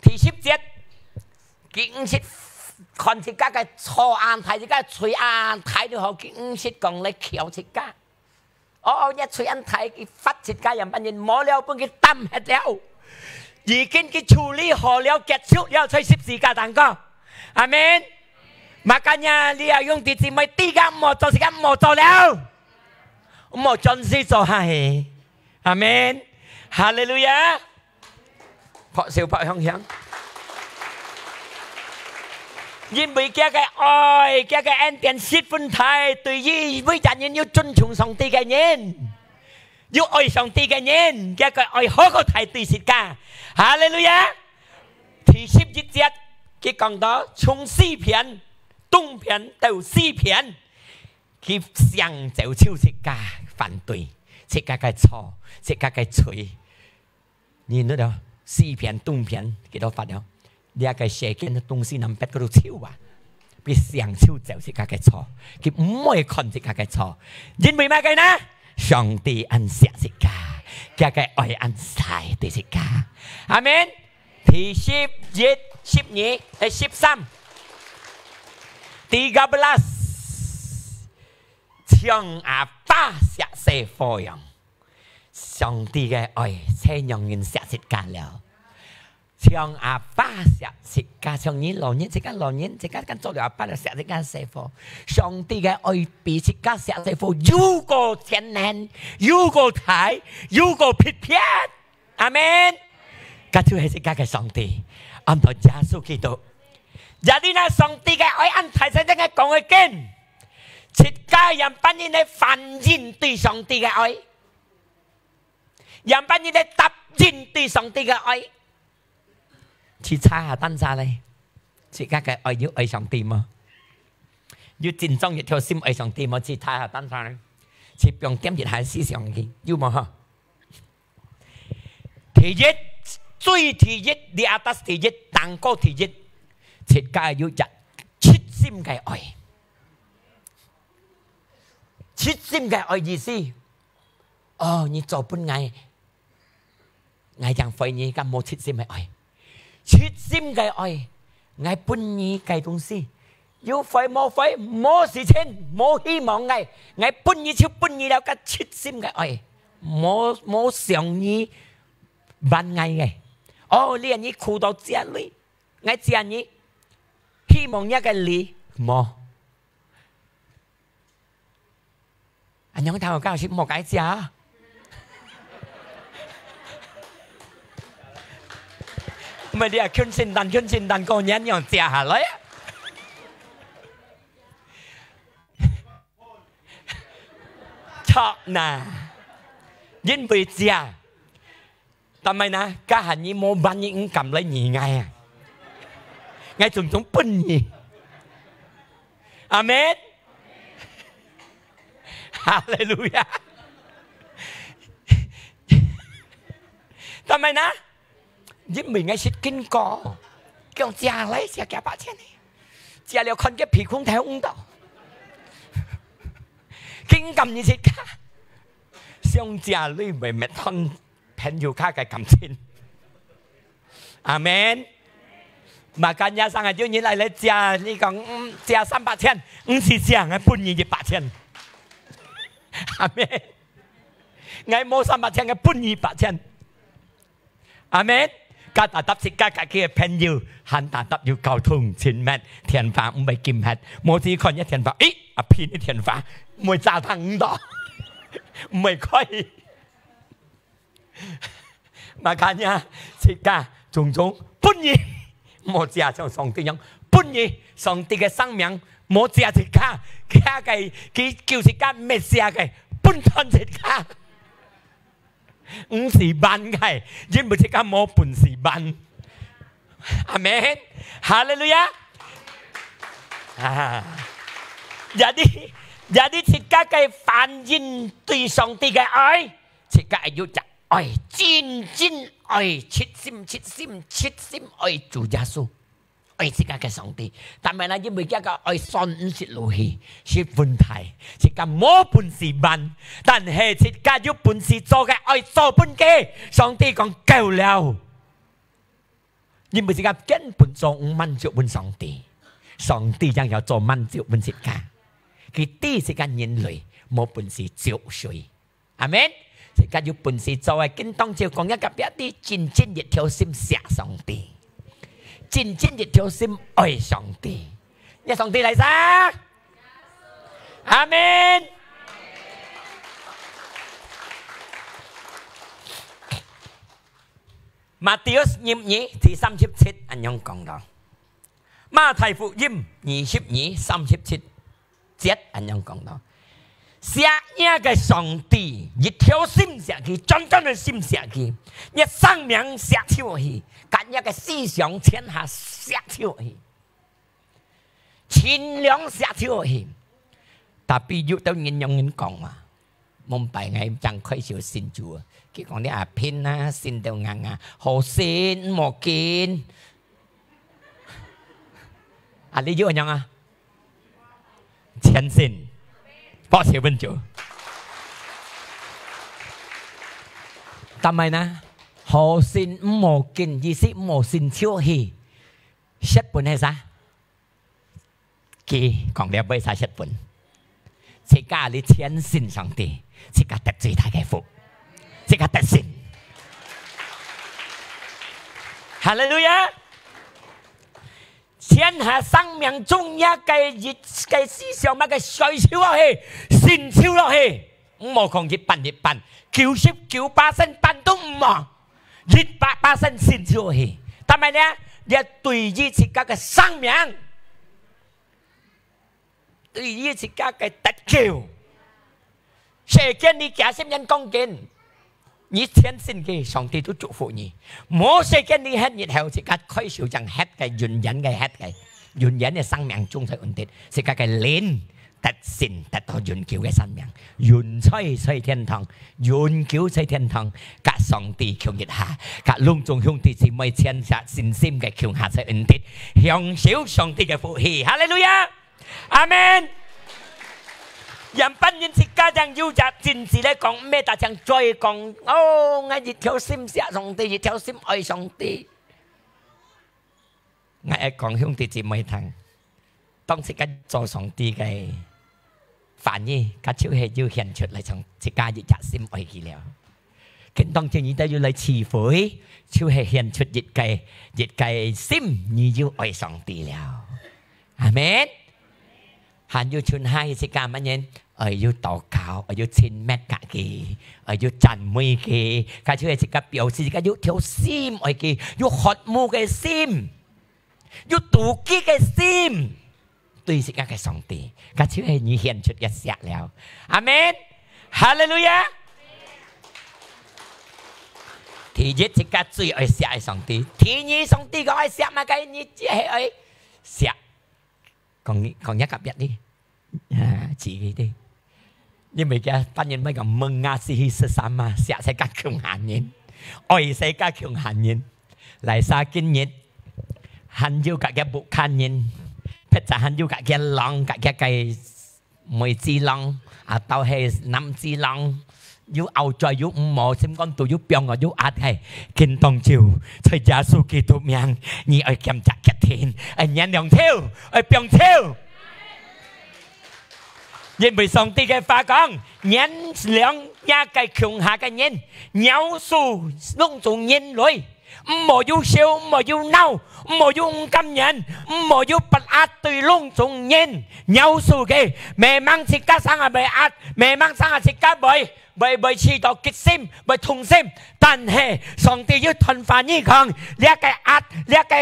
第十節，佢毋識看自家个錯恁大，自家罪恁大都好，佢毋識講來竅自家。哦，若罪恁大，佢罰自家樣般人，無了分佢擔忒了。已經佢處理好了，結束了，在十字架頂高。阿門。Makanya，你啊，兄弟姊妹，知个毋好做，自家毋好做了。毋好專心做下去。阿門。哈利路亞。 拍手拍響響。因為佢个愛，佢个恩典十分大，對於每隻人有尊重上帝个人，有愛上帝个人，佢个愛好過大對自家。哈利路亞！第十一節，佢講到從西邊、東邊到西邊，佢想走就自家犯罪，自家个錯，自家个罪。 你那个西片、東片，佢都發了。這个世間个東西南北个都臭啊，比想臭走自家个錯，佢毋會看自家个錯，因為麼个呢？上帝恁惜自家，佢个愛恁細對自家。阿門。第十一、十二、誒，十三，tiga belas，像阿爸惜細伙樣。 上帝个愛，太讓人惜自家了。像阿爸惜自家，像你老人，自家老人，自家跟做了阿爸了，惜自家細伙。上帝个愛比自家惜細伙又過全能，又過大，又過特別。阿門。該就係自家个上帝，安到耶穌基督。Jadi呢，上帝个愛恁大，真正个講个經，自家樣般人來反應對上帝个愛。 樣般你來答應對上帝个愛。去查下單查咧，自家个愛有愛上帝無？有真正一條心愛上帝無？去查下單查咧，去放點一下思想去，有無吼？第一，最第一，di atas第一，頂高第一，自家有一切心个愛。切心个愛意思，哦，你做分𠊎， 𠊎正回你，敢無切心个愛？切心个愛，𠊎分你个東西，有回無回，無時間，無希望个，𠊎分你就分你了，个切心个愛，無，無想你還𠊎个。哦，你，你苦到這裡，𠊎借你，希望你个禮，無。 恁樣頭家是莫該食啊。毋係你啊，近聖誕，近聖誕過年樣食下來啊。著啦，因為食， 但係呢，該下你無辦，你毋敢來理𠊎啊。𠊎總總分你。阿門。哈利路亞。但係呢，因為𠊎識經過，講借來借幾百千呢，借了看个鼻空頭毋到，竟敢你自家，想借鐳會滅斷 朋友家个感情。阿門。Makanya生啊，有人來來借，你講，嗯，借三百千，毋使借，𠊎分你一百千。阿門。𠊎無三百千，𠊎分你一百千。阿門。該tetap自家家己个朋友，還tetap有溝通親密，電話毋會禁忒，無只看一電話，咦，阿平个電話，毋會炸彈毋到，毋會開。 Makanya自家總總分你，莫借像上帝樣分你，上帝个生命莫借自家，佢个，佢救自家，毋係借个，分斷自家。毋使辦个，因為自家無本事辦。阿門。哈利路亞。啊，jadi，jadi自家个反應對上帝个愛， 自家愛有隻愛，真真愛，切心切心切心愛主耶穌，愛自家个上帝。但係呢，因為自家个愛散毋識落去，係問題，自家無本事辦，但係自家有本事做个愛做分佢，上帝講夠了。因為自家根本做毋滿足分上帝，上帝正要做滿足分自家。佢知自家人類無本事救誰。 阿門。自家有本事做个，今當晝講一個別个，真真一條心惜上帝，真真一條心愛上帝。你上帝來嗄？阿門。Matius二十二第三十七恁樣講到。馬太福音二十二三十七節恁樣講到：惜若个上帝，一條心惜佢，專專个心惜佢，若生命惜就去，佮若个思想全下惜就去，盡量惜就去。Tapi有兜人樣人講嘛， Mumbai𠊎正開始信主啊，佢講：「你阿平啊，信到硬啊，好信毋好緊。」啊，你又仰啊？全信，保持穩住。但係呢，好信毋好緊，意思毋好信就去。 失本係啥？佢講了為啥失本？自家你全信上帝，自家得最大个福，自家得勝。哈利路亞！全下生命中若个一个思想，麼个衰臭落去，信臭落去。 毋好講一半一半，九十九巴仙半都毋好，一百巴仙信就去。但係呢，也對於自家个生命，對於自家个得救，世間你假心眼講緊，你全信佢，上帝都祝福你。無世間你歇日後，自家開始正歇个，永遠个歇个，永遠个生命中在恩典，自家个靈 得勝，得到永久个生命，永在在天堂，永久在天堂，佮上帝共一下，佮攏總兄弟姊妹全下信心个共下在恩典，享受上帝个福氣。哈利路亞！阿門！樣般人自家正有隻真理來講，毋係大家嘴講：「哦，𠊎一條心惜上帝，一條心愛上帝。」 𠊎愛講兄弟姊妹聽，當自家做上帝个話語，佢就係有顯出來，從自家一隻心愛佢了。跟當天你兜有來聚會，就係顯出一個，一個心，你有愛上帝了。阿門。 還有存下自家麼人，愛有禱告，愛有親密佮佢，愛有讚美佢，佢就係自家表示自家有條心愛佢，有渴慕个心，有妒忌个心，對自家个上帝，佢就係你顯出个惜了。阿門。哈利路亞。第一，自家最愛惜个上帝；第二，上帝講愛惜麼个，你只係愛惜 講，講一個別哩，啊，自己哩。因為佢班人乜講：「Mengasihi sesama」，惜自家共下人，愛自家共下人。Laisa今日，還有自家屋下人，別隻還有自家郎，自家个妹子郎，啊，到係男子郎， 有拗嘴，有毋好，心肝肚有放哦，有壓係，今當晝，在耶穌基督名，你愛檢查決定，愛原諒佢，愛放佢。因為上帝个話講，原諒若个共下个人，饒恕攏總人類，毋好有笑，毋好有鬧，毋好有毋甘願，毋好有不壓對攏總人，饒恕佢。Memang自家生下會壓，memang生下自家會 會，會試到激心，會痛心，但係上帝有段話語講，這個壓，這個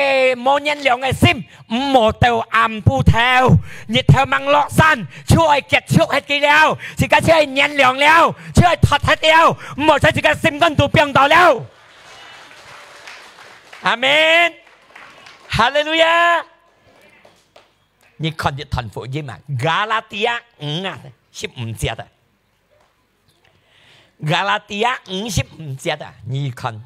無原諒个心，毋好到暗晡頭，日頭吂落山，就愛結束忒佢了，自家就愛原諒了，就愛脫忒了，毋好在自家心肝肚放到了。阿門。哈利路亞。你看這段福音啊，加拉底亞五啊，十五節啊。 加拉底亞五十五節啊，你看，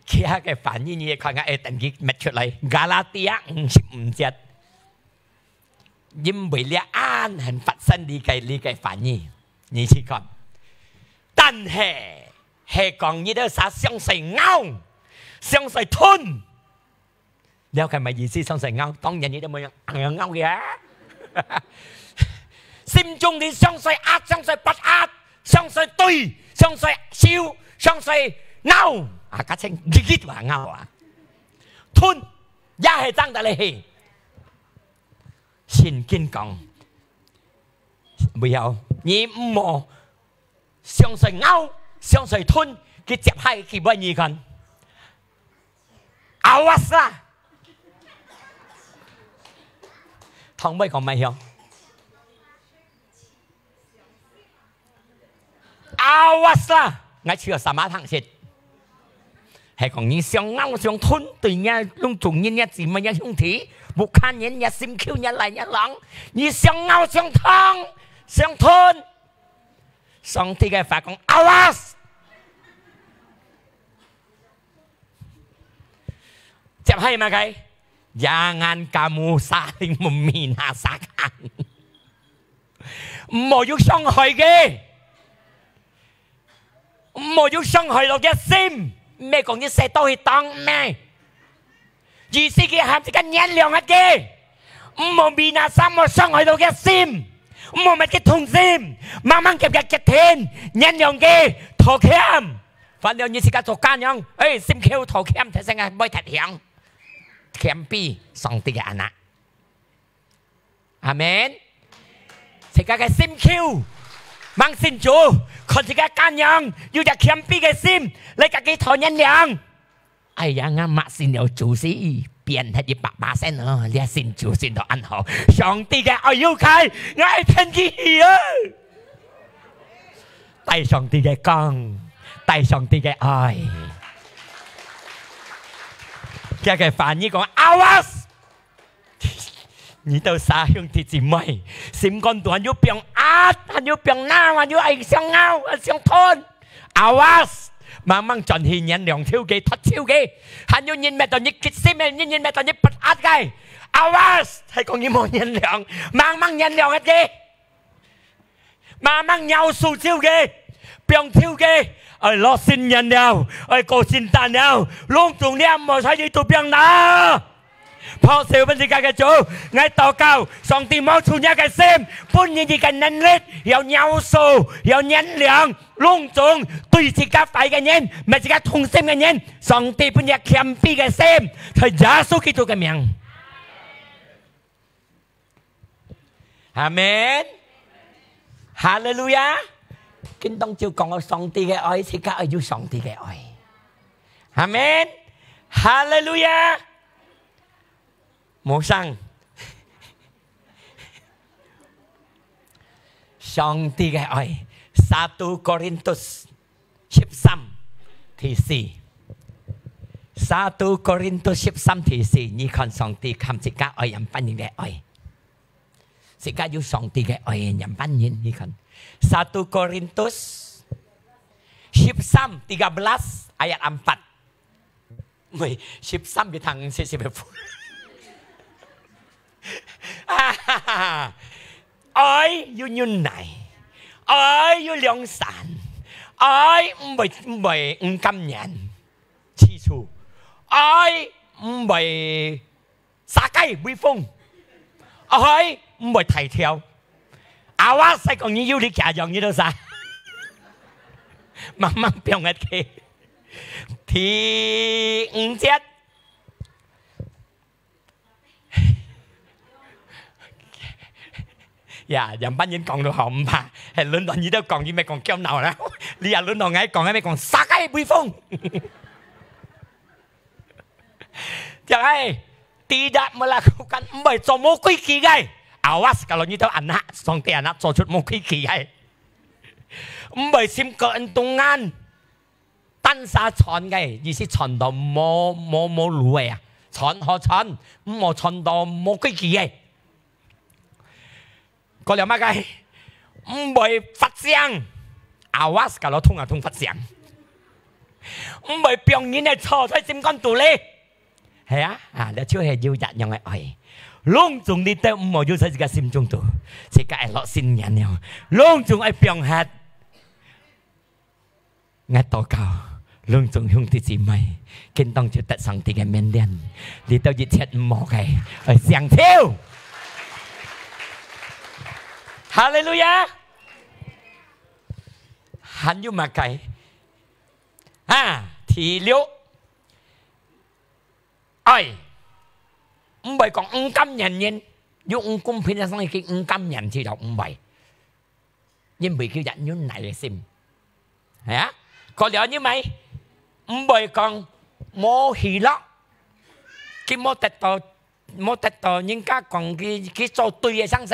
其他个翻譯你看看，會等佢搣出來。加拉底亞五十五節，因為這恁很發生這個，這個翻譯，你去看。但係，係講你兜儕相隨咬，相隨吞， 了解麼意思？相隨咬，當然你兜無樣樣咬佢啊！心中你相隨壓，相隨不壓，相隨對，相隨笑，相隨鬧，啊，加清日日話咬啊，吞，也係爭得來去。聖經講，以後你毋好 相隨咬，相隨吞，佢接下去佢會你看。，awas啦！堂妹講麼樣？Awas啦！𠊎就有sama堂先。係講你想拗想吞，對你攏總人、你姊妹、你兄弟，屋下人、你心臼、你倈、你郎，你想拗想吞，想吞。上帝个話講：awas！接下來麼个？Jangan kamu saling membinasakan。毋好有傷害个，毋好有傷害到个心，毋係講你使到去當咩。意思佢喊自家原諒个，毋好binasa，毋好傷害到个心，毋好乜个痛心，慢慢夾夾決定，原諒佢，道歉。反正你自家做家娘，哎，心臼道歉，提醒啊，莫忒響。 謙卑上帝个anak。阿門。自家个心臼，吂信主，看自家家娘有隻謙卑个心，來甲佢討原諒。哎呀，𠊎嘛信了主是變忒一百巴仙哦，這信主信到恁好，上帝个愛有開，𠊎愛跈佢去啊！帶上帝个光，帶上帝个愛。佢个話語講：awas！ 你兜儕兄弟姊妹，心肝肚還有放壓，還有放惱，還有愛想拗，愛想吞。Awas！慢慢轉去原諒手个，脫手个。還有人搣到你激心个，人人搣到你不壓个。Awas！係講你無原諒，慢慢原諒个。 慢慢饒恕手个，放手个，愛落心眼了，愛過心淡了，攏總了，莫在你肚放啦。拍手分自家个主，𠊎禱告，上帝摸出你个心，分你个能力，要饒恕，要原諒，攏總對自家壞个人，搣自家痛心个人，上帝分你謙卑个心，在耶穌基督个名。 阿門。哈利路亞。今當晝講到上帝个愛，自家愛有上帝个愛。阿門。哈利路亞。無聲。上帝个愛，satu Korintus 十三第四。Satu Korintus十三第四，你看上帝看自家愛樣般人个愛，自家有上帝个愛樣般人，你看。Satu Korintus十三tiga belas ayat empat。喂，十三个堂，四十个分。 啊哈哈哈！愛有忍耐，愛有良善，愛毋會，毋會，毋甘願，自私，愛毋會，撒該威風，愛毋會大條。Awas，使講你有你家樣，你都啥？慢慢放下去。第五節。 呀，樣般人講都好，毋怕。係輪到你兜講，你乜講較鬧啦。你啊，輪到𠊎講，𠊎乜講，撒該威風。就係，tidak melakukan，毋會做無規矩个。Awas，kalau你兜anak，上帝anak做出無規矩个。毋會心keuntungan。 單儕傳个，意思傳到無，無，無路个啊，傳好傳，毋好傳到無規矩个。過了麼个？毋會發聲，awas kalau通啊通發聲。毋會放人个錯在心肝肚裡。係啊，啊，這就係有一樣个愛。攏總你兜毋好有在自家心中肚，自家愛落心眼了，攏總愛放下。 𠊎禱告，攏總兄弟姊妹，今當晝得上帝个命令，你兜一切毋好个，愛相救。哈利路亞！還有麼个？啊，第六，愛，毋會講毋甘願人，有毋公平个事情，佢毋甘願，佢就毋會。 因為佢有忍耐个心。係啊，過了因為毋會講無喜樂，佢無得到，無得到人家講佢，佢做對个生事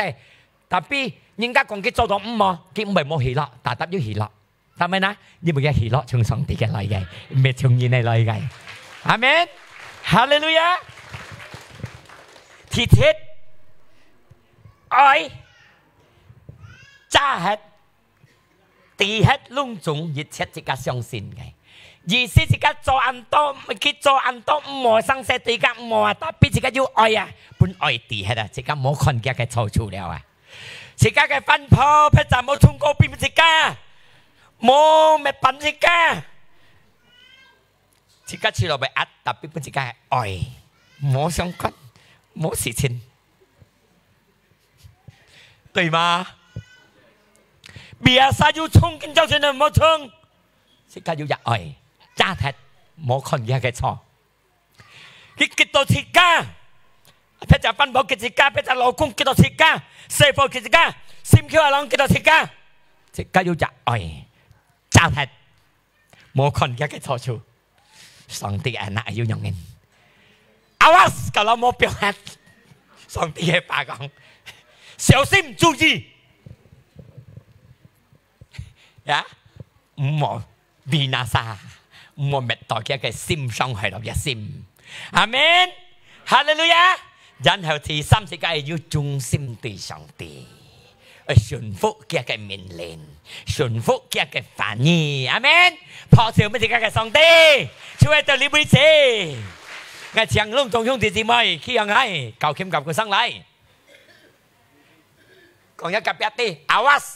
，tapi人家講佢做到毋好，佢毋會無喜樂，tetap有喜樂。阿門啊！因為个喜樂從上帝个來个，毋係從人个來个。阿門！哈利路亞！第七，愛，遮核 知核攏總一切自家相信个。意思自家做恁多，佢做恁多毋好生事，對自家毋好啊，tapi自家有愛啊，分愛知核啊，自家無看佢个錯處了啊。自家个飯泡，別儕無沖過分自家，無搣分自家。 自家食落會閼，tapi分自家愛，無相干，無事情。對嗎？Biasa有衝，今朝先無衝，自家有隻愛，遮核，無看佢个錯。佢激到自家，別隻飯泡激自家，別隻老公激到自家，細伙激自家，心口阿郎激到自家，自家有隻愛，遮核。 無看佢个錯處。上帝个anak有用人。Awas kalau無放下。上帝个話講，小心注意。呀，毋好binasa，毋好搣到佢个心傷害到佢个心。阿門。哈利路亞！然後第三，自家愛有忠心對上帝。 愛順服佢个命令，順服佢个話語。阿門。拍手分自家个上帝，就係到這位止。𠊎請攏總兄弟姊妹，企䟘來，搞琴搞鼓上來。講一個隔壁个，awas。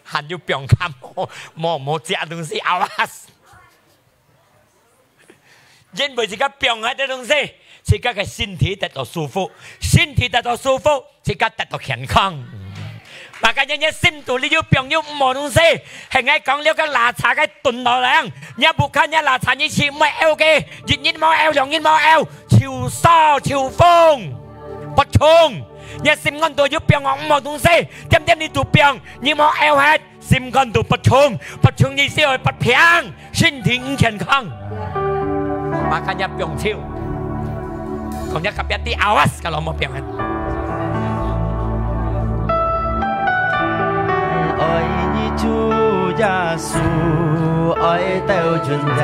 還有放下，無，無，無食東西，awas。 因為自家放下个東西，自家个身體得到舒服，身體得到舒服，自家得到健康。Makanya若心肚裡有放有毋好東西，係𠊎講了个垃圾个囤落來，若bukan若垃圾，你食毋會枵个，一日無枵，兩日無枵，臭臊、臭風，發衝。若心肝肚有放有毋好東西，點點你都放，你無枵忒。 心肝肚發衝，發衝意思係發病，身體毋健康。Makanya放手，講若隔壁个，awas kalau無放下。愛你主耶穌，愛到盡頭。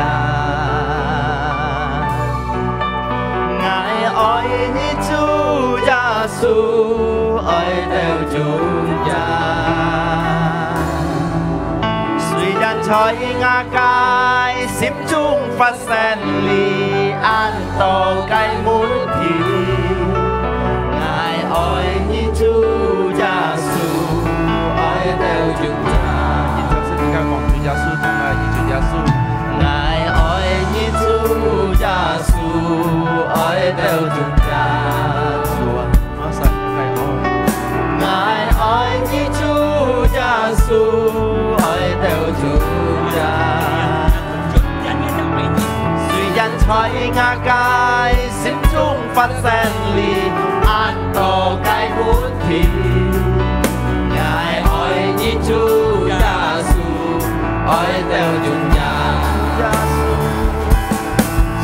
𠊎愛你主耶穌，愛到終日。雖然在𠊎个心中發生了恁多个問題，𠊎愛你主耶穌，愛到終日。你就是你个講，主耶穌，主耶穌，主耶穌。 𠊎愛你主耶穌，愛到終日。主啊，我想你愛。𠊎愛你主耶穌，愛到終日。雖然在𠊎个心中發生了恁多个問題，𠊎愛你主耶穌， 愛到終日。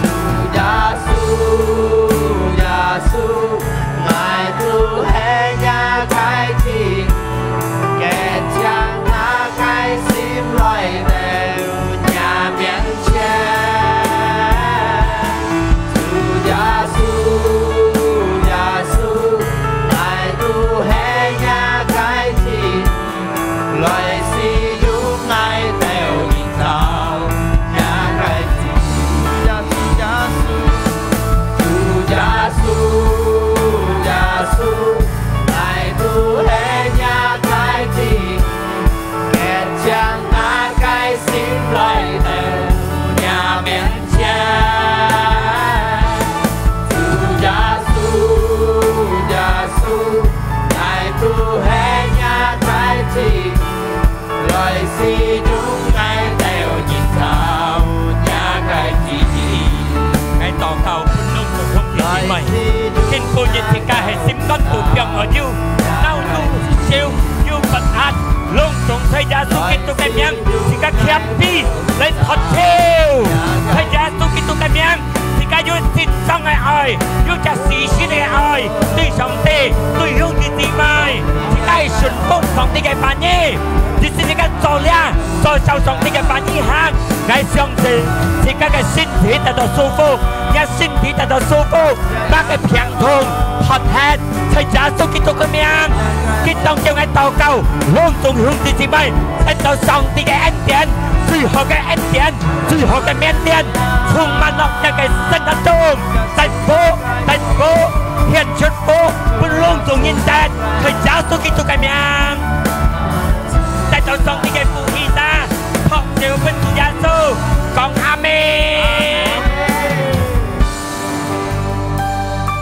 主耶穌，主耶穌，𠊎都係若个罪，潔淨𠊎个心來到若面前。主耶穌，耶穌，𠊎都係若个罪， 來使用𠊎兜日頭，若个罪。主耶穌，主耶穌，主耶穌，𠊎都係若个罪，潔淨𠊎个心來到若面 前。主耶穌，耶穌，𠊎都係若个罪，來使用𠊎兜日頭，若个罪。𠊎禱告，分攏總兄弟姊妹，今晡日自家係心肝肚放有惱怒、憂愁、有不安，攏總在耶穌基督个名，自家謙卑來渴求，在耶穌基督个名。有真正个愛，有隻死心个愛，對上帝，對兄弟姊妹，自家係順服上帝个話語，就是自家做了，做照上帝个話語行。𠊎相信自家个身體得到舒服，若身體得到舒服，麼个病痛、發現，在耶穌基督个名，佢當叫𠊎禱告，攏總兄弟姊妹，得到上帝个恩典，最好个恩典。 最好个面前，充滿落這个聖餐中，得福，得福，獻出福，分攏總人得，在耶穌基督个名。得到上帝个福氣啦，拍手分主耶穌，講阿們。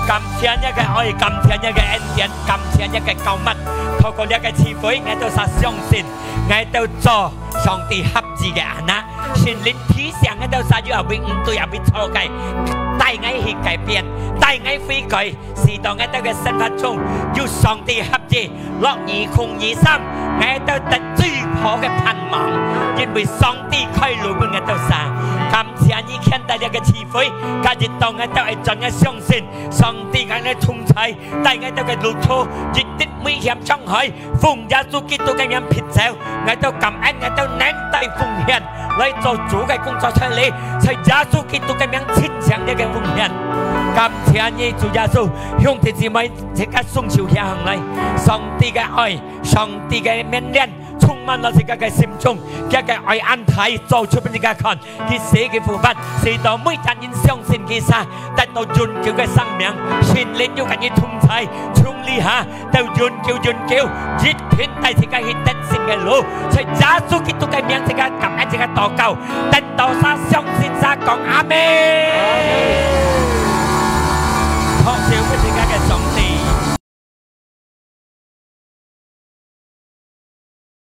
感謝你个愛，感謝你个恩典，感謝你个膏抹，透過這个聚會，𠊎兜儕相信，𠊎兜做 上帝合意个anak，聖靈提醒𠊎兜儕有哪位毋對，哪位錯个，帶𠊎去改變，帶𠊎悔改，使到𠊎兜个生活中有上帝合意。六二空二三，𠊎兜得最好个盼望，因為上帝開路分𠊎兜儕。感謝你牽帶這个聚會，今日到𠊎兜愛真个相信，上帝𠊎兜同在，帶𠊎兜个路途，一滴危險傷害， 奉耶穌基督个名撇走，𠊎兜感恩，𠊎兜能帶奉獻來做主个工作出來，在耶穌基督个名清淨這个奉獻。感謝你，主耶穌，兄弟姊妹，自家雙手擎䟘來，上帝个愛，上帝个命令，充滿了自家个心中，佢个愛恁大，做出分自家看。 佢死，佢復活，使到每隻人相信佢儕，得到永久个生命。聖靈有佮你同在，從這下到永久永久，一定帶自家去得勝个路。在耶穌基督个名，自家感恩，自家禱告，得到儕相信儕講阿們。拍手